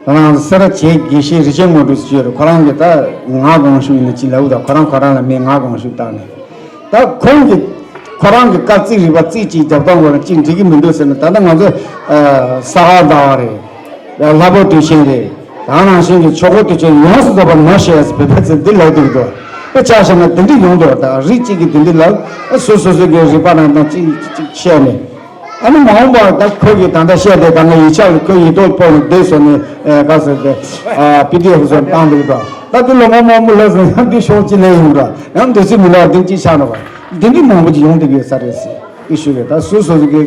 ད་ང་ཚོ་སེ་ར་བྱེས་དགེ་བཤེས་རིན་ཆེན་དངོས་གྲུབ་ཟེར་ཡོད་རེད། ཁོ་རང་གིས་ད་ངག་དགོངས་ཞུས་ཡིན་ན་ཅི་ལབ་ད། ཁོ་རང་ཁོ་རང་ལ་མི་ངག་དགོངས་ཞུས་བཏང་ནས་ད་ཁོང་གིས་ཁོ་རང་གི་སྐར་རྩིས་རིག་པ་རྩིས་གཅིག་རྒྱབ་སྟངས་སྐོར་ལ་གཅིག་འགྲིག་གི་མི་འདུག་ཟེར་ན། ད་ལྟ་ང་ཚོ་ས་ག་ཟླ་བ་རེད། ལྷ་བབས་དུས་ཆེན་རེད། ད་ག་ནང་བཞིན་གྱི་ཆོས་འཁོར་དུས་ཆེན་ཡོངས་སུ་རྫོགས་པར་ནོར་ཞེས་བོད་པའི་ཚིག་འདི་ལབ་འདུག་འདུག་དཔེ་ཆ་བཞག་ན་འདི་འདྲ་ཡོང་འདུག་ད་རིགས་གཅིག་གིས་འདི་འདྲ་ལབ། སོ་སོ་སོ་གི་རིག་པ་རང་དང་གཅིག་གཅིག་བཤད་ནས། ཨ་ནི་མ་འོངས་པར་ད་ཁོ་གིས་ད་ལྟ་བཤད་དེ་ད་ང་ཡིག་ཆ་ལ་ཁོའི་ཡིག་ཐོག་ཕོག་ནས་བསྡད་སོང་ནས་ག་ཟེར་ཏེ་པི་ཌི་ཨེཕ་བཟོས་བཏང་འདུག་འདུག་ད་འདི་ལོ་མ་མང་པོ་ལ་སོང་ཡང་འདི་ཤོག་ཅི་ལས་ཡོང་འདུག་ཡང་འདོད་ཚུལ་མི་འདྲ་བ་འདི་གཅིག་ཆགས་འདུག་འདི་འདྲ་མང་པོ་ཅིག་ཡོང་འདུག་ཡོད་ས་རེད་ཟེར་ཨི་ཞུ་གི་ད་སོ་སོ་སོ་གི་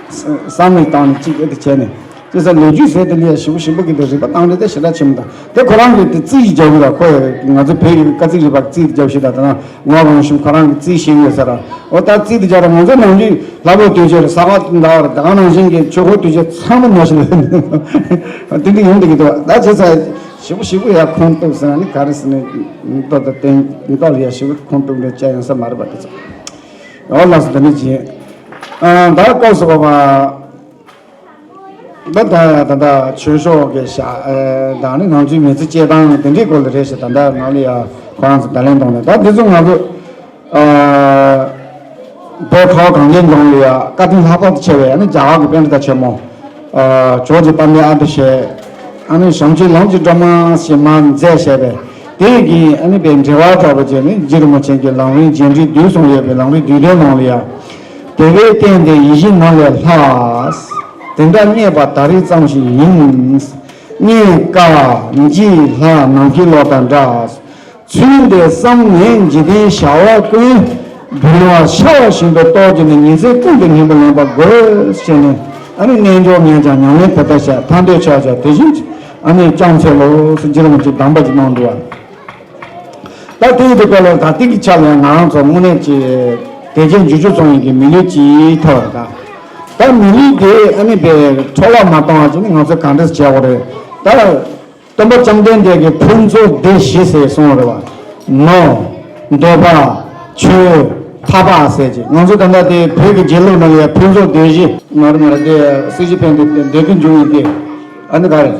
བསམ་བློ་བཏང་ནས་གཅིག་ཨེ་དེ་བྱས་ནས། ཅེས་ལོ་རྒྱུས་ཟེར་དེ་ལ་ཞིབ་པོ་ཞིབ་པོ་གི་དེ་རིག་པ་བཏང་རེད་དེ་ཞེ་དྲག་ཆེན་པོ་དང་། དེ་ཁོ་རང་གི་དེ་རྩིས་ཀྱི་རྒྱབ་ལ་ཁོ་ཡ་ང་ཚོ་བོད་ཀྱི་སྐར་རྩིས་རིག་པ་རྩིས་ཀྱི་རྒྱབ་ཞིག་དང་། དེ་ན་ངག་དབང་ཞུ་ཁོ་རང་གི་རྩིས་ཤེས་ཡོད་ས་ར། འོ་ད་རྩིས་དེ་རྒྱབ་ལ་ང་ཚོ་ནམ་རྒྱུན་ལྷ་བབས་དུས་ཆེན་རེད། ས་ག་ཟླ་བ་རེད། ད་ག་ནང་བཞིན་གྱི་ཆོས་འཁོར་དུས་ཆེན་ཚང་མ་ནོར་ཞིག་ལ་དེ་འདྲ་ཡོང་བསྡད་ཀྱི་འདུག་ད་བྱས་ཙང་ཞིབ་པོ་ཞིབ་པོ་ཡ་ཁུངས་གཏུགས་ཟེར་ན་ནི་ག་རེ་ཟེར་ནས་ཏོག་ཏོག་བསྟན་ཏོག་ལ་ཡ་ཞིབ་པོ་ཁུངས་གཏུགས་འདྲ་བྱས་ཡོང་ས་མ་རེད་པ། དེ་ཚོ་འོ་ལགས་སོ། དེ་འདྲ་བྱས། ཨ་ད་སྐབས་སུ་བབ་པ། ད་ད་ད་ད་ཆོས་ཕྱོགས་ཀྱི་ཤ་ཨ་དང་ནི་ནང་ཆོས་མི་ཚེ་སྐྱེལ་སྟངས་དེ་འདྲའི་སྐོར་ལ་རེད་ཤག་ད་ལྟ་ང་ལ་ཡ་ཁོ་རང་ཚོ་བརྡ་ལན་གཏོང་ནས། ད་འདི་ཚོ་ང་ཚོ་ ཨ་བོད་ཁ་བ་གངས་ཅན་ལྗོངས་ལ་ཡ་བཀའ་དྲིན་ལྷག་པར་དུ་ཆེ་བའི་ཨ་ནི་རྒྱ་གར་གྱི་པཎྜི་ཏ་ཆེན་མོ། ཨ་ཇོ་རྗེ་དཔལ་ལྡན་ཨ་ཏི་ཤས། ཨ་ནི་བྱམས་ཆེན་ལམ་གྱི་སྒྲོན་མ་ཞེས་མར་མཛད་བཞག་པའི་དེ་གི་ཨ་ནི་པའི་འགྲེལ་པ་འདྲ་པོ་བྱས་ནས་རྗེ་རིན་པོ་ཆེ་གི་ལམ་རིམ་རྗེས་འབྲེལ་བསྡུས་གསུངས་ཡོད་པའི་ལམ་རིམ་བསྡུས་དོན་ནང་ལ་ཡ། དེ་བས་བརྟེན་ཏེ་ཡིད་བཞིན་ནོར་ལས་ལྷག་དེ་འདྲ་རྙེད་པ་ད་རེས་ཙམ་ཞིག་ཡིན། རྙེད་དཀའ་འཇིགས་སླ་ནམ་མཁའི་གློག་དང་འདྲ། ཚུལ་འདི་བསམ་ནས་འཇིག་རྟེན་བྱ་བ་ཀུན། འབུལ་བ་ཤ་བ་བཞིན་དུ་རྟོགས་བྱས་ནས། ཉིན་མཚན་ཀུན་ཏུ་སྙིང་པོ་ལེན་པ་དགོས་ཞེས་ནས། ཨ་ནི་རྣལ་འབྱོར་ངས་ཀྱང་ཉམས་ལེན་དེ་ལྟར་བྱ། ཐར་འདོད་ཆ་བྱ་དེ་བཞིན་ཨ་ནི་བསྐྱངས་འཚལ་ལོ་ཟེར་རྗེ་རིན་པོ་ཆེས་གདམས་པ་ཅིག་གནང་འདུག་བ། ད་དེའི་དུས་སྐབས་ལ་ད་ལྟའི་གི་ཆ་ལ་ང་རང་ཚོ་དངོས་གནས་ཀྱི་དད་ཅན་འཇུ་ཆུ་ཚོང་ཡིན་གྱི་མི་ལུས་ཀྱི་ཐོག་ལ་ད། ད་མི་ལུས་དེ་ཨ་ནི་པའི་འཕྲོ་བརླག་མ་གཏོང་བ་བྱས་ནས་ང་ཚོས་ག་འདྲས་བྱེད་དགོས་རེད་ད། སྟོན་པ་བཅོམ་ལྡན་འདས་ཀྱིས་ཕུན་ཚོགས་སྡེ་བཞི་ཟེར་གསུངས་རེད་བ། ནོར། འདོད་པ། ཆོས། ཐར་པ་ཟེར་གྱི། ང་ཚོ་ད་ལྟ་དེ་བོད་ཀྱི་རྗེས་ལུགས་ནང་ལ་ཡང་ཕུན་ཚོགས་སྡེ་བཞི། མ་རེད་མ་རེད། དེ་སྲིད་ཞི་ཕན་བདེ་བདེ་སྐྱིད་འབྱུང་ཡིན་ཏེ། ཨ་ནི་ག་རེད།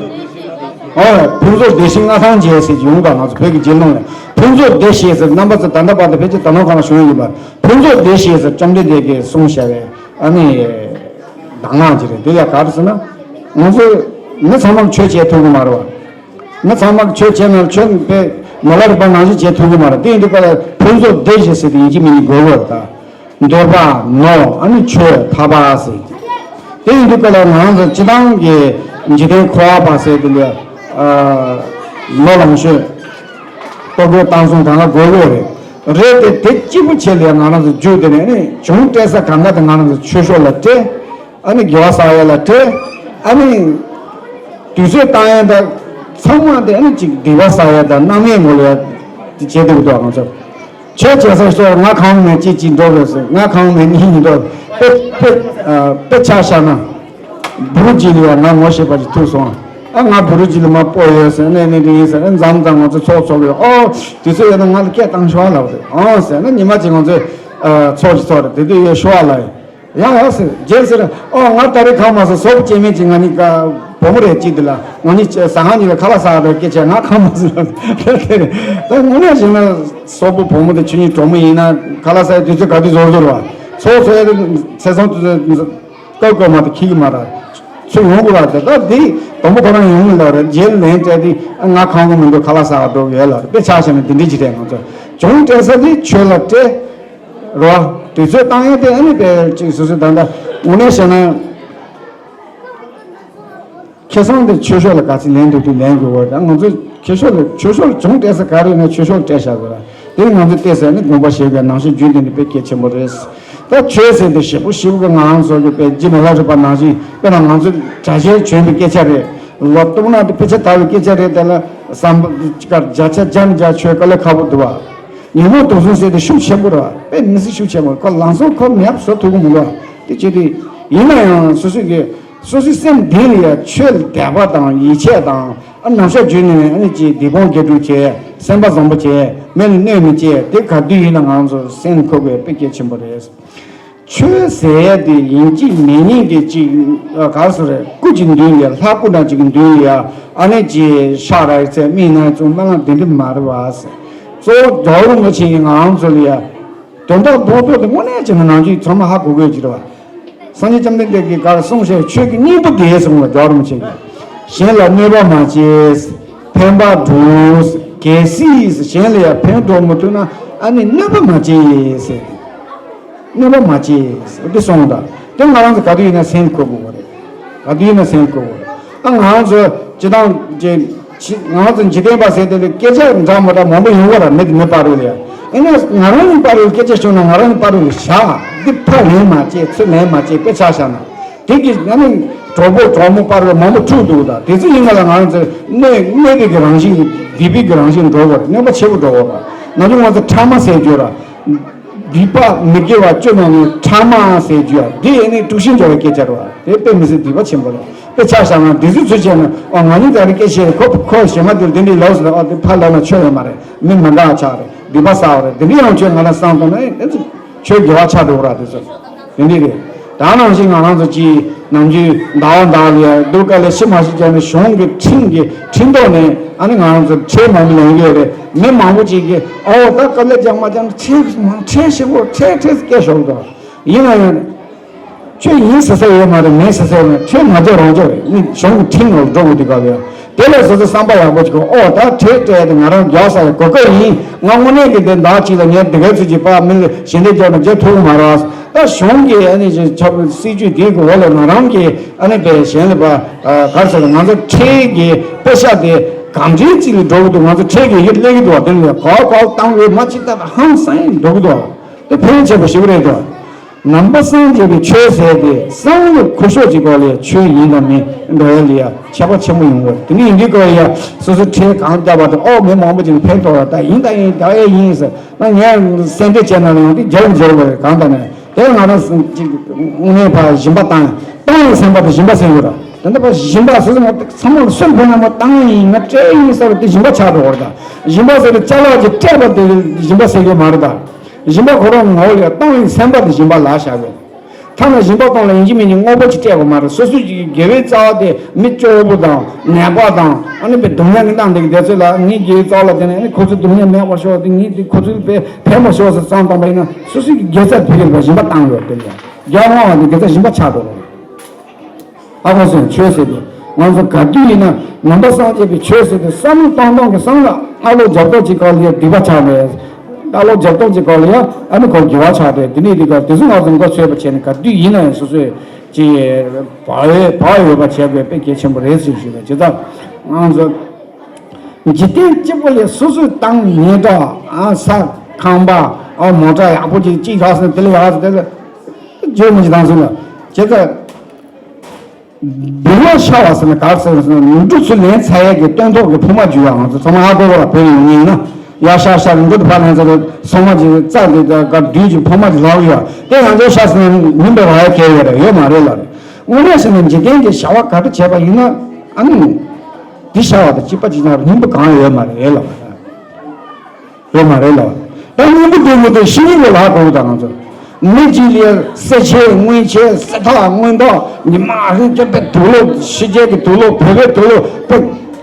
ཨོ་ཕུན་ཚོགས་སྡེ་བཞི་མངའ་ཐང་རྒྱས་ཟེར་གྱི་ཡོང་ག་ང་ཚོ་བོད་ཀྱི་རྗེས་ལུགས་ནས་ཕུན་ཚོགས་སྡེ་བཞི་ཟེར་རྣམ་པ་ཚོ་ད་ལྟ་བར་དུ་ཕལ་ཆེར་ད་ནང་གང་ལ་བྱུང་ཡོད་པ། ཕུན་ཚོགས་སྡེ་བཞི་ཟེར་བཅོམ་ལྡན་འདས་ཀྱིས་གསུངས་བཞག་པའི་ཨ་ནི། གདམས་ངག་ཅིག་རེད། དེ་ལ་ག་རེ་ཟེར་ན། ང་ཚོ་མི་ཚང་མ་ཆོས་བྱེད་ཐུབ་ཀྱི་མ་རེད་བ། མི་ཚང་མ་ཆོས་བྱེད་ན་ཆོས་པས་ནོར་ལྷ་རིག་པ་ནང་བཞིན་བྱེད་ཐུབ་ཀྱི་མ་རེད། དེ་ཡིན་དུས་ཀ་ལ་ཕུན་ཚོགས་སྡེ་བཞི་ཟེར་དེ་ཡིན་གཅིག་མིན་གཉིས་དགོས་དགོས་རེད་ད། འདོད་པ་ནོར་ཨ་ནི་ཆོས་ཐར་པ་ཟེར། དེ་ཡིན་དུས་ཀ་ལ་ང་ཚོ་སྤྱི་བཏང་གི་འཇིག་རྟེན་འཁོར་བ་པ་ཟེར་དེ་ལ་ནོར་ལོངས་སྤྱོད། ལྟོ་གོས་གཏམ་གསུམ་གང་ག་དགོས་དགོས་རེད། རེད་དེ་དེ་གཅིག་པུ་བྱེད་ལས་ང་རང་ཚོ་རྒྱུད་དེ་ནས་ནི་བྱུང་སྤྲད་ས་གང་ག་དེ་ང་རང་ཚོ་ཆོས་ཕྱོགས་ལ་སྤྲད། ཨ་ནི་དགེ་བ་བསགས་ཡ་ལ་སྤྲད། ཨ་ནི་དུས་ཚོད་བཏང་ཡ་དང་ཚང་མ་དེ་ཨ་ནི་ཅིག་སྡིག་པ་བསགས་ཡ་དང་རྣམ་གཡེང་ངོ་ལ་ཡ་དེ་བྱེད་དུས་འདུག་ང་ཚོ་ཆོས་བྱེད་ས་སོགས་ང་གང་མེད་ཅིག་ཅིག་འགྲོ་དགོས་ཟེར། ང་གང་མེད་གཉིས་གཉིས་འགྲོ། དཔེ་དཔེ་ཨ་དཔེ་ཆ་བཞག་ན། བུ་རུ་ཇི་ལ་ཡང་ང་ངོ་ཤེས་པ་ཅིག་ཐུག་སོང་། ཨ་ང་བུ་རུ་ཇི་ལ་མ་སྤོ་ཡོད་ཟེར་ནས་ནི་དེ་ཡིན་ཟེར་ནས་མཚམས་མཚམས་ང་ཚོ་ཚོགས་ཚོགས་ཡོད། ཨོ་དུས་ཚོད་ཡོད་ན་ང་ལ་སྐད་བཏང་ཤོག་ལབ་ཟེར། ཨོ་ཟེར་ན་ཉི་མ་གཅིག་ང་ཚོས་ཨ་ཚོགས་ཅིག་ཚོགས་རེད། དེ་དུས་ཡོད་ཤོག་ལ་ཡ་ཡ་ཟེར་རྗེས་ཟེར། ཨོ་ང་ད་རེས་ཁང་མ་སོ་སོག་སྐྱེ་མེད་ཅིག་ང་གཉིས་ཀ་བུ་མོ་རེད་ཅིག་དེ་ལ་ང་གཉིས་ཟ་ཁང་གཉིས་ལ་ཁ་ལག་ཟ་བར་སྐད་ཆ་ང་ཁང་མ་སོ་ལབ་ཟེར། དེ་རེད། ད་དངོས་གནས་བྱས་ན་སོག་པོ་བུ་མོ་དེ་ཆོས་ཉིད་གྲོགས་མོ་ཡིན་ན་ཁ་ལག་ཟ་ཡ་དུས་ཚོད་ག་དུས་བཟོ་བཟོ་ར་བ་ཚོགས་ཚོགས་ཡ་དེ་ཚེ་སང་དུས་ཚོད། སྐབས་སྐབས་མ་དེ་ཁྱི་གི་མ་ར། ཚུར་ཡོང་དགོས་ར་དེ་ད་དེ་དང་པོ་ཁོ་རང་ཡོང་གི་ལ་རེད། རྗེས་ལན་སྤྲད་དེ་ང་ཁང་པ་མི་འདུག་ཁ་ལག་ཟ་ག་འགྲོ་གི་ཡོད་ལ་རེད། དཔེ་ཆ་བཞག་ན་དེ་འདྲའི་ཅིག་རེད། ང་ཚོ་བྱུང་སྤྲད་ས་དེ་ཆོས་ལ་སྤྲད་རོ། དུས་ཚོད་བཏང་ཡས་དེ་ཨ་ནི་དཔེ་ཅིག་སོ་སོའི་ད་ལྟ་དངོས་གནས་བཤད་ན་ཁེ་བཟང་དེ་ཆོས་ཕྱོགས་ལ་ག་ཚོད་ལེན་འདུག་དུས་ལེན་དགོས་བ་རེད། ང་ཚོ་ཁེ་ཕྱོགས་ལ་ཆོས་ཕྱོགས་ལ་བྱུང་སྤྲད་ས་ག་རེ་ཡོད་ན་ཆོས་ཕྱོགས་ལ་སྤྲད་བཞག་དགོས་ར། དེ་ང་ཚོ་བལྟས་ཟེར་ནས་དགོངས་པ་བཞེས་པའི་ནང་བཞིན་རྒྱུན་དུ་ནི་དཔེ་གལ་ཆེན་པོ་རེད། ད་ཆོས་ཟེར་དེ་ཞེ་པོ་ཞེ་པོ་གི་ང་རང་ཚོ་གི་དཔེ་རྗེ་ནོར་ལྷ་རིག་པ་ནང་བཞིན་དཔེར་ན་ང་ཚོ་གྲྭ་ཆེན་བྱོན་པའི་སྐད་ཆ་རེད། ལོ་སྟོང་ན་དེ་དཔེ་ཆ་དར་བའི་སྐད་ཆ་རེད། དེ་ལ་བསམ་པ་བརྒྱ་ཆ་བརྒྱ་ནས་བརྒྱ་ཆོས་དཀའ་ལས་ཁག་པོ་འདུག་བ། ཉོན་མོངས་དུག་གསུམ་ཟེར་དེ་ཤུགས་ཆེན་པོ་རེད་བ། དཔེ་མི་སྲིད་ཤུགས་ཆེན་པོ་རེད། ཁོ་ལམ་སང་ཁོ་མེད་པ་བཟོ་ཐུབ་ཀྱི་མི་འདུག་བ། དེ་བྱེད་དུས་ཡིན་ན་ཡང་སོ་སོ་གི་སོ་སོའི་སེམས་གཏིང་ལ་ཡང་ཆོས་ལ་དད་པ་དང་ཡིད་ཆེས་དང་། ཨ་ནམ་ཞག་རྒྱུན་ནས་ཨ་ནི་ཅིག་སྡིག་སྤོང་དགེ་སྒྲུབ་བྱས། སེམས་པ་བཟང་པོ་བྱས། མི་ལ་གནོད་མི་བྱེད། དེ་ག་དུས་ཡིན་ན་ང་ཚོ་སེམས་ཁུག་པའི་དཔེ་གལ་ཆེན་པོ་རེད། ཆོས་ཟེར་ཡ་དེ་ཡིན་གཅིག་མིན་གཉིས་ཀྱི་ཅིག་ག་རེ་ཟེར་རེད། སྐུ་ཅིག་མདུན་ལ་ལྷ་སྐུ་འདྲ་ཅིག་གི་མདུན་ལ་ཡ་ཨ་ནི་ཅིག་ཕྱག་ར་ཡི་ཚད་མིག་ནང་བཙུམ་སྨོན་ལམ་དེ་འདྲ་མ་རེད་བ། གཙོ་བོ་རྒྱལ་བ་རིན་པོ་ཆེ་གིས་ང་རང་ཚོ་ལ་ཡ་དོན་དག་རྡོག་རྡོག་དེ་དངོས་གནས་བྱས་ན་ནང་ཆོས་ཚང་མ་ཧ་གོ་དགོས་ཀྱི་རེད་བ། སངས་རྒྱས་བཅོམ་ལྡན་འདས་ཀྱིས་ག་རེ་གསུངས་ཤག་ཆོས་ཀྱི་སྙིང་པོ་དེ་གསུངས་པ་རྒྱལ་བ་རིན་པོ་ཆེ་གིས། གཞན་ལ་གནོད་པ་མ་བྱེད། ཕན་པ་སྒྲུབ། གལ་སྲིད་གཞན་ལ་ཡང་ཕན་འགྲོ་མི་ཐུབ་ན་ཨ་ནི་གནོད་པ་མ་བྱེད་ཟེར། གནོད་པ་མ་བྱེད་ཟེར་འདི་གསུངས་དང་། དེ་ང་རང་ཚོ་ག་དུས་ཡིན་ན་སེམས་ཁུར་དགོས་པ་རེད། ག་དུས་ཡིན་ན་སེམས་ཁུར་དགོས་རེད། ཨ་ང་རང་ཚོ་སྤྱི་བཏང་ཅིག་ཕྱི་ང་ཚོ་འཇིག་རྟེན་པ་ཟེར་དེ་ལ་སྐད་ཆ་འདྲ་མི་འདྲ་མང་པོ་ཡོང་གི་ར། མི་དེ་མི་པ་རུ་ལ་ཡ། ཨེ་ན་ང་རང་གི་པ་རུ་ལ་སྐད་ཆ་བྱུང་ན་ང་རང་གི་པ་རུ་ལ་བཞག་འདི་ཕར་ལེན་མ་བྱེད་ཚུར་ལེན་མ་བྱེད་དཔེ་ཆ་བཞག་ན། དེ་གི་ཨ་ནི་གྲོགས་པོ་གྲོགས་མོ་པ་རུ་ལ་མང་པོ་འཁྲུག་འདུག་ད་དེ་ཚོ་ཡིན་ན་ལ་ང་རང་ཚོ་གནོད་གནོད་པའི་གི་རང་བཞིན་སྡིག་པའི་གི་རང་བཞིན་འགྲོ་བ་རེད། གནོད་པ་ཆེ་པོ་འགྲོ་བ་རེད། ནམ་རྒྱུན་ང་ཚོ་ཕྲ་མ་ཟེར་རྒྱུ་ར། སྡིག་པ་མི་དགེ་བ་བཅུ་རྣམས་ནི་ཕྲ་མ་ཟེར་རྒྱུ་ཡ། འདི་ཡིན་ནི་དཀྲུག་ཤིང་འཇོག་པའི་སྐད་ཆ་རེད་བ། དེ་དཔེ་མི་སྲིད་སྡིག་པ་ཆེན་པོ་རེད། དཔེ་ཆ་བཞག་ན་འདི་ཚོ་ཚུལ་བྱས་ན་ཨ་ང་གཉིས་ཀ་རེ་སྐད་ཆ་རེད། ཁོ་ཁོ་གཞན་མ་དེ་ལ་དེ་འདྲའི་ལབ་ཟེར་ན་ཨ་དེ་ཕར་ལབ་ན་ཆོས་ཡོད་མ་རེད། མི་མི་དགའ་ཆགས་རེད། སྡིག་པ་བསགས་པ་རེད། དེ་འདྲའི་ཡང་ཆོས་ང་ལ་བསམ་སོང་ན་ཨེ་དེ་ཚོ་ཆོས་དགེ་བ་ཆགས་འགྲོ་གི་ར། དེ་ཚོ་དེ་འདྲའི་རེད། ད་ནང་བཞིན་ང་རང་ཚོ་ཅིག་ནམ་རྒྱུན་ཟླ་བ་ཟླ་བ་ལ་ཡ་སྡུག་དཀའ་ལས་ཤི་མ་ཤི་བྱས་ནས་གཞུང་གི་ཁྲིམས་ཀྱི་ཁྲིམས་ཐོག་ནས་ཨ་ནི་ང་རང་ཚོ་ཁྲལ་མང་པོ་ལེན་གི་ཡོད་རེད། མི་མང་པོ་ཅིག་གིས་ཨོ་ད་དཀའ་ལས་རྒྱག་མ་རྒྱག་ན་ཁྲལ་མང་ཁྲལ་ཞིམ་པོ་ཁྲལ་ཁྲལ་སྐད་ཤོར་འདུག་ཡིན་ན་ཡང་། ཁྱོད་ཡིན་ཟེར་ས་ཡོད་མ་རེད། མེད་ཟེར་ས་ཡོད་མ་རེད། ཁྱོད་ང་ཚོ་རང་ཚོ་རེད། ནི་གཞུང་གི་ཁྲིམས་ནང་འགྲོ་དགོས་དུས་སྐབས་ཡོད། དེ་ལ་སོ་སོ་བསམ་པ་ཡག་པོ་ཅིག་ཨོ་ད་ཁྲལ་སྤྲད་དེ་ང་རང་རྒྱག་ས་ཡོད་གོ་གོ་ཡིན། ང་དངོས་གནས་ཀྱི་དེ་འདག་ཅིག་ལ་ངས་དེ་གའི་ཚུལ་གྱིས་ཕར་མི་ལ་ཞལ་འདེབས་རྒྱག་ན་རྒྱག་ཐུབ་མ་རེད། ད་གཞུང་གི་ཨ་ནི་ཆབ་སྲིད་ཇུས་དེའི་གི་འོག་ལ་ང་རང་གི་ཨ་ནི་པའི་གཞན་ལ་པ་ག་རེ་ཟེར་ལ་ང་ཚོ་ཁྲལ་གྱི་པེ་ཤ་དེ་གང་འདྲའི་ཅིག་ལ་འགྲོ་གི་འདུག་ང་ཚོ་ཁྲལ་གྱི་ཡིད་སླེབས་ཀྱི་འདུག་དེ་ལ་གོ་གོ་བཏང་བའི་མ་ཅིག་ད་ཧང་སང་འགྲོ་གི་འདུག་དེ་ཕན་ཆེ་བ་ཞིག་རེད་དོ། ནང་པ་སངས་རྒྱས་པའི་ཆོས་ཟེར་དེ་སང་ལ་ཁུ་ཤོག་ཅིག་གོ་ལས་ཆོས་ཡིན་དང་མིན་འགྲོ་ཡ་ལ་ཡ་ཁྱད་པར་ཆེན་པོ་ཡོང་གི་རེད། དེ་འདྲ་ཡིན་དུས་སྐབས་ཡ་སོ་སོ་ཁྲལ་གང་བརྒྱབ་པ་དང་ཨོ་མི་མང་པོ་ཅིག་ཕན་ཐོགས་ལ་ད་ཡིན་ད་ཡིན་ད་ཨེ་ཡིན་ཟེར་ན་ངས་སེམས་ཁྲལ་བྱས་ན་ཡང་དེ་རྒྱབ་རྒྱབ་པ་རེད། གང་ལྟར་ནས་དེ་ང་རང་ཅིག་དངོས་གནས་ཕར་སྦྱིན་པ་བཏང་བཏང་ཡིན་སེམས་པ་དེ་སྦྱིན་པ་ཟེར་དགོས་ར། དེ་འདྲ་ཕར་སྦྱིན་པ་སོ་སོ་ང་ཚང་མ་ལ་སུན་ཕན་ན་མ་བཏང་ཡིན་ང་སྤྲད་ཡིན་ཟེར་བ་དེ་སྦྱིན་པ་ཆགས་འགྲོ་བ་རེད། ད་སྦྱིན་པ་ཟེར་བའི་ཅ་ལག་ཅིག་སྤྲད་པ་དེ་སྦྱིན་པ་ཟེར་གི་མ་རེད་ད། སྦྱིན་པ་ཁོ་རང་ངོ་བོ་ལ་བཏང་བའི་སེམས་པ་དེ་སྦྱིན་པ་ལ་བཞག་དགོས། ཐ་ན་སྦྱིན་པ་གཏོང་ལ་ཡིན་གཅིག་མིན་གཅིག་དངོས་པོ་ཅིག་སྤྲད་དགོས་མ་རེད། སོ་སོའི་ཅིག་དགེ་བའི་རྩ་བ་དེ་མི་སྐྱོ་པོ་དང་ནད་པ་དང་ཨ་ནི་པའི་སྡུག་བསྔལ་གྱི་གནང་བསྡད་ཀྱི་དེ་ཚོ་ལ་ངའི་དགེ་བའི་རྩ་བ་ལ་བརྟེན་ནས་ཨ་ནི་ཁོ་ཚོའི་སྡུག་བསྔལ་མེད་པར་ཤོག་དེ་ངའི་དེ་ཁོ་ཚོའི་དཔེ་ཕན་པར་ཤོག་ཟེར་བསམ་བཏང་པ་ཡིན་ན་སོ་སོའི་དགེ་རྩ་དེ་ཡིན་པ་སྦྱིན་པ་བཏང་ཡོད་དེ་ལ་རྒྱལ་དབང་བ་དེ་དགེ་རྩ་སྦྱིན་པ་ཆགས་འགྲོ་རེད། ཨ་ཁོ་ཚོས་ཆོས་ཟེར་ཏེ་ང་ཚོ་ག་དུས་ཡིན་ན་ནང་པ་སངས་རྒྱས་པའི་ཆོས་ཟེར་ཏེ་བསམ་བློ་བཏང་སྟངས་ཀྱི་སང་ལ་ཨ་ལོ་རྒྱབ་ཐོག་ཅིག་སྐོར་ལ་ཡ་སྡིག་པ་ཆགས་ནས་ཨ་ལོ་རྒྱབ་ཐོག་ཅིག་སྐོར་ལ་ཡ་ཨ་ནི་ཁོ་དགེ་བ་ཆགས་ཏེ་དེ་ནས་དེ་ག་དེ་ཚོ་ང་ཚོ་མགོ་ཚོས་པ་བྱས་ནས་ག་དུས་ཡིན་ན་ཡང་སོ་སོས་ཅི་བག་ཡོད་བག་ཡོད་པ་བྱེད་དགོས་དཔེ་གལ་ཆེན་པོ་རེད་ཟེར་ཞུས་པ་ཇི་ལྟར་ང་ཚོ་འཇིག་རྟེན་གཅིག་པུ་ལས་སོ་སོའི་ཏང་ཉེ་དྲག་ཨ་ས་ཁང་པ་ཨ་མོ་ཊ་ཡག་པོ་ཅིག་ཅིག་རག་སོང་དེ་ལ་ཡག་སོང་དེ་ལ་བརྗོད་མི་ཅིག་དང་སོང་ལ་ཇི་ལྟར། འབུལ་བ་ཤ་བ་ཟེར་ན་ག་རེ་ཟེར་ན་ནོར་འཁྲུལ་ཚུར་ལེན་ཚར་ཡས་ཀྱི་སྟོན་ཐོག་གི་ཕུ་མ་བརྒྱུད་ཡ་ང་ཚོ་ཚང་མ་ཧ་གོ་བ་བོད་ཡོང་ངེས་ཡིན་ན་ཡ་ཤ་ཤ་རིང་པོ་དུ་ཕ་ལན་ཚ་ལ་སོ་མ་ཅིག་རྩ་འདི་ད་ག་བདུད་ཀྱི་ཕུ་མ་ཅིག་ལོག་ཡོད་དེ་ང་ཚོའི་ཤ་ཟེར་ན་མིན་པའི་ར་ཡ་གལ་ཡོད་རེད་ཡོད་མ་རེད་ལ་རེད། དངོས་གནས་ཟེར་ན་འཇིག་རྟེན་གྱི་བྱ་བ་ག་རེ་བྱས་པ་ཡིན་ན་ཨ་ནི་འདི་ཤ་བ་དང་གཅིག་པ་གཅིག་རྐྱང་རྙིང་པ་གང་ཡོད་མ་རེད་ལ། ཡོད་མ་རེད་ལ། ད་སྙིང་པོ་འདོན་དགོས་དེ་ཤི་ནི་ལ་ལྷག་དགོས་དང་ང་ཚོ། མི་གཅིག་ལ་གསེར་ཆས་དངུལ་ཆས་གསེར་ཐག་དངུལ་མདོག་ཉི་མ་རིང་སྐྱོབ་པའི་དུག་ལོག་ཕྱི་རྒྱལ་གྱི་དུག་ལོག་བོད་པའི་དུག་ལོག་པའི་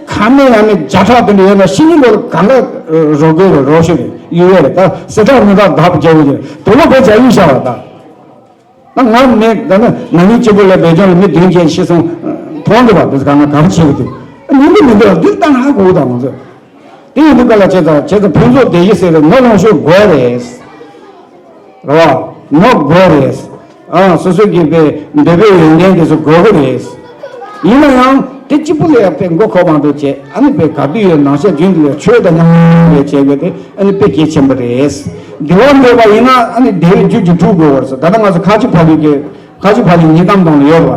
ཁ་མེད་ཡ་མེད་བརྒྱ་ཕྲག་དེ་འདྲ་ཡོད་ན་ཤི་ནི་ལ་གང་ག་རོ་དགོས་རེད་རོ་ཤི་རེད་གཡུག་ཡས་རེད་ད་གསེར་ཐག་དངུལ་ཐག་བརྡབ་རྒྱག་གི་རེད་དུག་ལོག་པའི་བྱ་ཡུལ་ཤ་བ་ད། ད་ང་མེད་ད་ནི་ན་ནིང་གཅིག་པུ་ལ་བོད་ལྗོངས་ལ་མི་བདུན་བརྒྱད་ཤི་སོང་། མཐོང་འདུག་བ་འདི་ག་ང་ག་རེ་བྱེད་ཀྱི་འདུག་ཉིན་འདི་མི་འདུག་འདི་ལྟ་ན་ཧ་གོ་དང་ང་ཚོ། དེ་ཡིན་དུས་ག་ལ་བྱས་ཙང་བྱས་ཙང་ཕུན་ཚོགས་བདེ་སྐྱིད་ཟེར་བའི་ནོར་ལོངས་སྤྱོད་དགོས་རེད། རེད་བ། ནོར་དགོས་རེད། ཨ་སོ་སོ་གི་པའི་འདོད་པའི་ཡོན་ཏན་དེ་ཚོ་དགོས་ཀྱི་རེད། ཡིན་ན་ཡང་དེ་གཅིག་པུ་ལ་ཡང་པའི་མགོ་འཁོར་མང་དུ་བྱས་ཨ་ནི་པའི་ག་དུས་ཡོད་ནང་བཤད་རྒྱུན་དུ་ལས་ཆོས་དང་མཉམ་ལས་བྱེད་དགོས་དེ་ཨ་ནི་དཔེ་གལ་ཆེན་པོ་རེད། བདེ་བ་འདོད་པ་ཡིན་ན་ཨ་ནི་བདེ་བའི་རྒྱུ་རྒྱུ་འཁྲུལ་དགོས་པར་སོ་ད་ལྟ་ང་ཚོ་ཁ་ཆེ་ཕ་ལུས་ཀྱི་ཁ་ཆེ་ཕ་ལུས་ཉིན་གཏམ་དང་ལ་ཡོད་པ།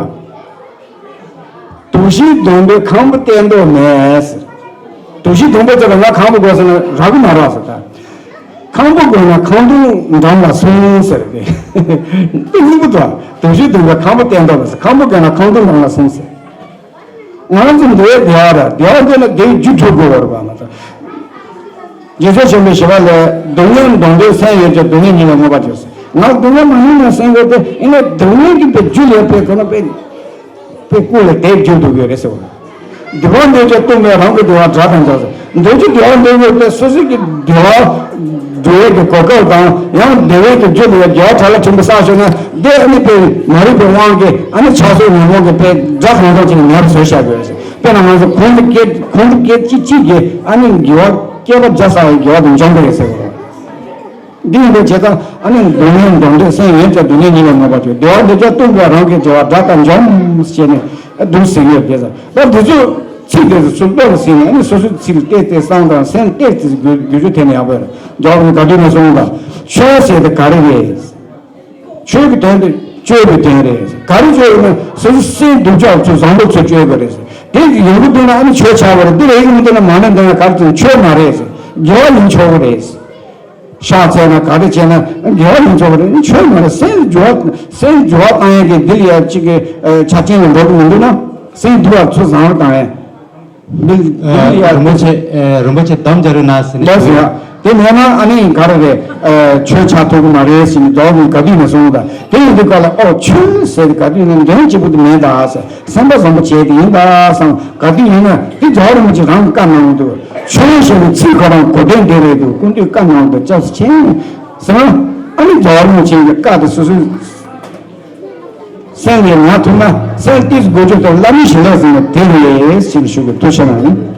དུག་ཤིང་སྡོང་པོའི་ཁང་བུ་བརྟན་མདོག་མེད། དུག་ཤིང་སྡོང་པོ་ཚོ་ལ་ང་ཁང་བུ་དགོས་ཟེར་ན་རག་གི་མ་རག་ཟེར་ད། ཁང་བུ་དགོས་ན་ཁང་སྡོང་འགྲམ་ལ་སོང་ཟེར་ཏེ། དེ་སྙིང་པོ་དང་དུག་ཤིང་སྡོང་པོའི་ཁང་བུ་བརྟན་མདོག་མེད་ཟེར་ཁང་བུ་དགོས་ན་ཁང་སྡོང་འགྲམ་ལ་སོང་ཟེར། ང་རང་ཚོ་འདི་བའི་བདེ་བ་ར་བདེ་བ་འདོད་ན་བདེ་བའི་རྒྱུ་འགྲུབ་དགོས་པ་རེད་པ་ང་ཚོ། རྗེ་བཙུན་ཆེན་པོའི་ཞི་བ་ལྷས་སྡུག་བསྔལ་མི་འདོད་སེམས་ཡོད་ཀྱང་སྡུག་བསྔལ་ཉིད་ལ་མངོན་པར་གྱུར། ང་སྡུག་བསྔལ་མི་འདོད་ན་སེམས་ཡོད་དེ་ཡིན་ན་སྡུག་བསྔལ་གྱི་པའི་རྒྱུ་ལས་པའི་ཁོ་ན་པའི་པའི་ཀུན་ལ་དེ་རྒྱུ་འདུག་ཡོད་རེད་ཟེར་བ། བདེ་བ་འདོད་ཀྱང་སྟོང་པའི་རང་གི་བདེ་བ་དགྲ་དང་འཇོག་འདོད་ཀྱི་བདེ་བ་འདོད་ཡོད་པའི་སོ་སོ་གི་བདེ་བ་འདོད་ཡོད་ཀྱི་གོ་སྐབས་དང་ཡང་བདེ་བའི་གི་རྒྱུ་ལས་དགེ་བ་གྲྭ་ལ་ཁྲིམས་པ་བསགས་ཤོར་ན་དེ་ཨ་ནི་པའི་མ་རིག་པའི་དབང་གིས་ཨ་ནི་ཆགས་སོགས་ཉོན་མོངས་ཀྱི་པའི་དགྲ་གང་རུང་ཅིག་ལ་ཉར་བཟོས་བཞག་དགོས་རེད་ཟེར། དཔེར་ན་ང་ཚོ་གོང་དུ་སྐད་གོང་དུ་སྐད་ཅིག་གཅིག་གིས་ཨ་ནི་དགེ་བ་བསྐལ་པ་བརྒྱ་བསགས་ཡི་དགེ་བ་དེ་འཇོམས་པ་རེད་ཟེར་བ་རེད། འདི་ཡིན་པའི་བྱས་ཙང་ཨ་ནི་སྡུག་བསྔལ་འདོད་འདོད་སེམས་ཡོད་ཀྱང་སྡུག་བསྔལ་ཉིད་ལ་མངོན་པར་གྱུར། བདེ་བ་འདོད་ཀྱང་སྟོང་པའི་རང་གི་བདེ་བ་དགྲ་ལྟར་འཇོམས་ཞེས་ནས་སྡུག་ཟེར་ཡོད་དེ་ཙང་ད་འདི་ཚོ་ཚིག་དེ་ཚོ་ཚུར་ལྟོ་ལ་ཟིན་ནས་ཨ་ནི་སོ་སོའི་ཚིག་ལ་བལྟས་ཏེ་བསམ་དང་སེམས་བལྟས་ཏེ་དགོས་དགོས་རྒྱུ་དེ་ནི་ཡག་པོ་ཡོད། རྒྱལ་བ་ག་དུས་ནས་གསུངས་དང་ཆོས་ཟེར་དེ་ག་རེ་རེད། ཆོས་ཀྱི་དོན་དེ་སྤྱོད་པའི་དོན་རེད། ག་རེ་སྤྱོད་ཡོད་ན་སོ་སོའི་སེམས་སྡུག་ཅག་ཚོ་བཟང་པོ་ཚོ་སྤྱོད་དགོས་རེད། དེ་ཡོང་གི་འདུག་ན་ཨ་ནི་ཆོས་ཆགས་པ་རེད། འདི་རེད་ཡོང་གི་འདུག་ན་མ་ཎི་འདོན་ཡ་ག་རེ་ཚོ་ཆོས་མ་རེད། དགེ་བ་ཡིན་ཆོག་གི་རེད། ཕྱག་འཚལ་ན་ག་རེ་བྱས་ན་དགེ་བ་ཡིན་ཆོག་གི་རེད། ཆོས་མ་རེད། སེམས་འགྱུར་བ་སེམས་འགྱུར་བ་བཏང་ཡས་ཀྱི་འདི་ལ་ཡ་གཅིག་གི་ཆ་རྐྱེན་ལ་འགྲོ་གི་མི་འདུག་ན་སེམས་སྡུག་བ་ཚོ་བཟང་བོ་བཏང་ཡས། འདི་འདི་ལ་ཡ་རིན་པོ་ཆེ་རིན་པོ་ཆེ་དམ་བཅའ་རོགས་གནང་ཟེར་ནས་ལགས་སོ་ཡ། དེ་མེད་ན་ཨ་ནི་ག་རེ་རེད། ཆོས་ཆགས་ཐུབ་ཀྱི་མ་རེད་ཟེར་ནས་རྒྱལ་བ་ག་དུས་ནས་གསུངས་ད། དེ་ཡིན་དུས་ག་ལ་ཨོ་ཆོས་ཟེར་ག་དུས་ནས་འདོན་གཅིག་པུ་དེ་མེད་ད་ཟེར། སེམས་པ་བཟང་པོ་བྱས་དེ་ཡིན་ད་བསམ་ག་དུས་ཡིན་ན་དེ་རྒྱལ་བ་རིན་པོ་ཆེ་རང་གི་བཀའ་གནང་འདུག་ཆོས་ཞེས་པའི་ཚིག་ཁོ་རང་གོ་དོན་འདི་རེད་འདུག་ཀུན་བཏུས་བཀའ་ནང་དུ་སྐྱབས་སུ་མཆི་ཟེར་ན། ཨ་ནི་རྒྱལ་བ་རིན་པོ་ཆེ་གི་བཀའ་དེ་སོ་སོའི་སེམས་ལ་ངེས་ཐུབ་ན། སེམས་ཏིས་དགོས་རྒྱུ་དང་བླ་མའི་ཞལ་ལག་ཟིན་ན་དེ་རེད་ཅེས་ཞུ་གི། ཐུགས་ཆེ་གནང་ནི།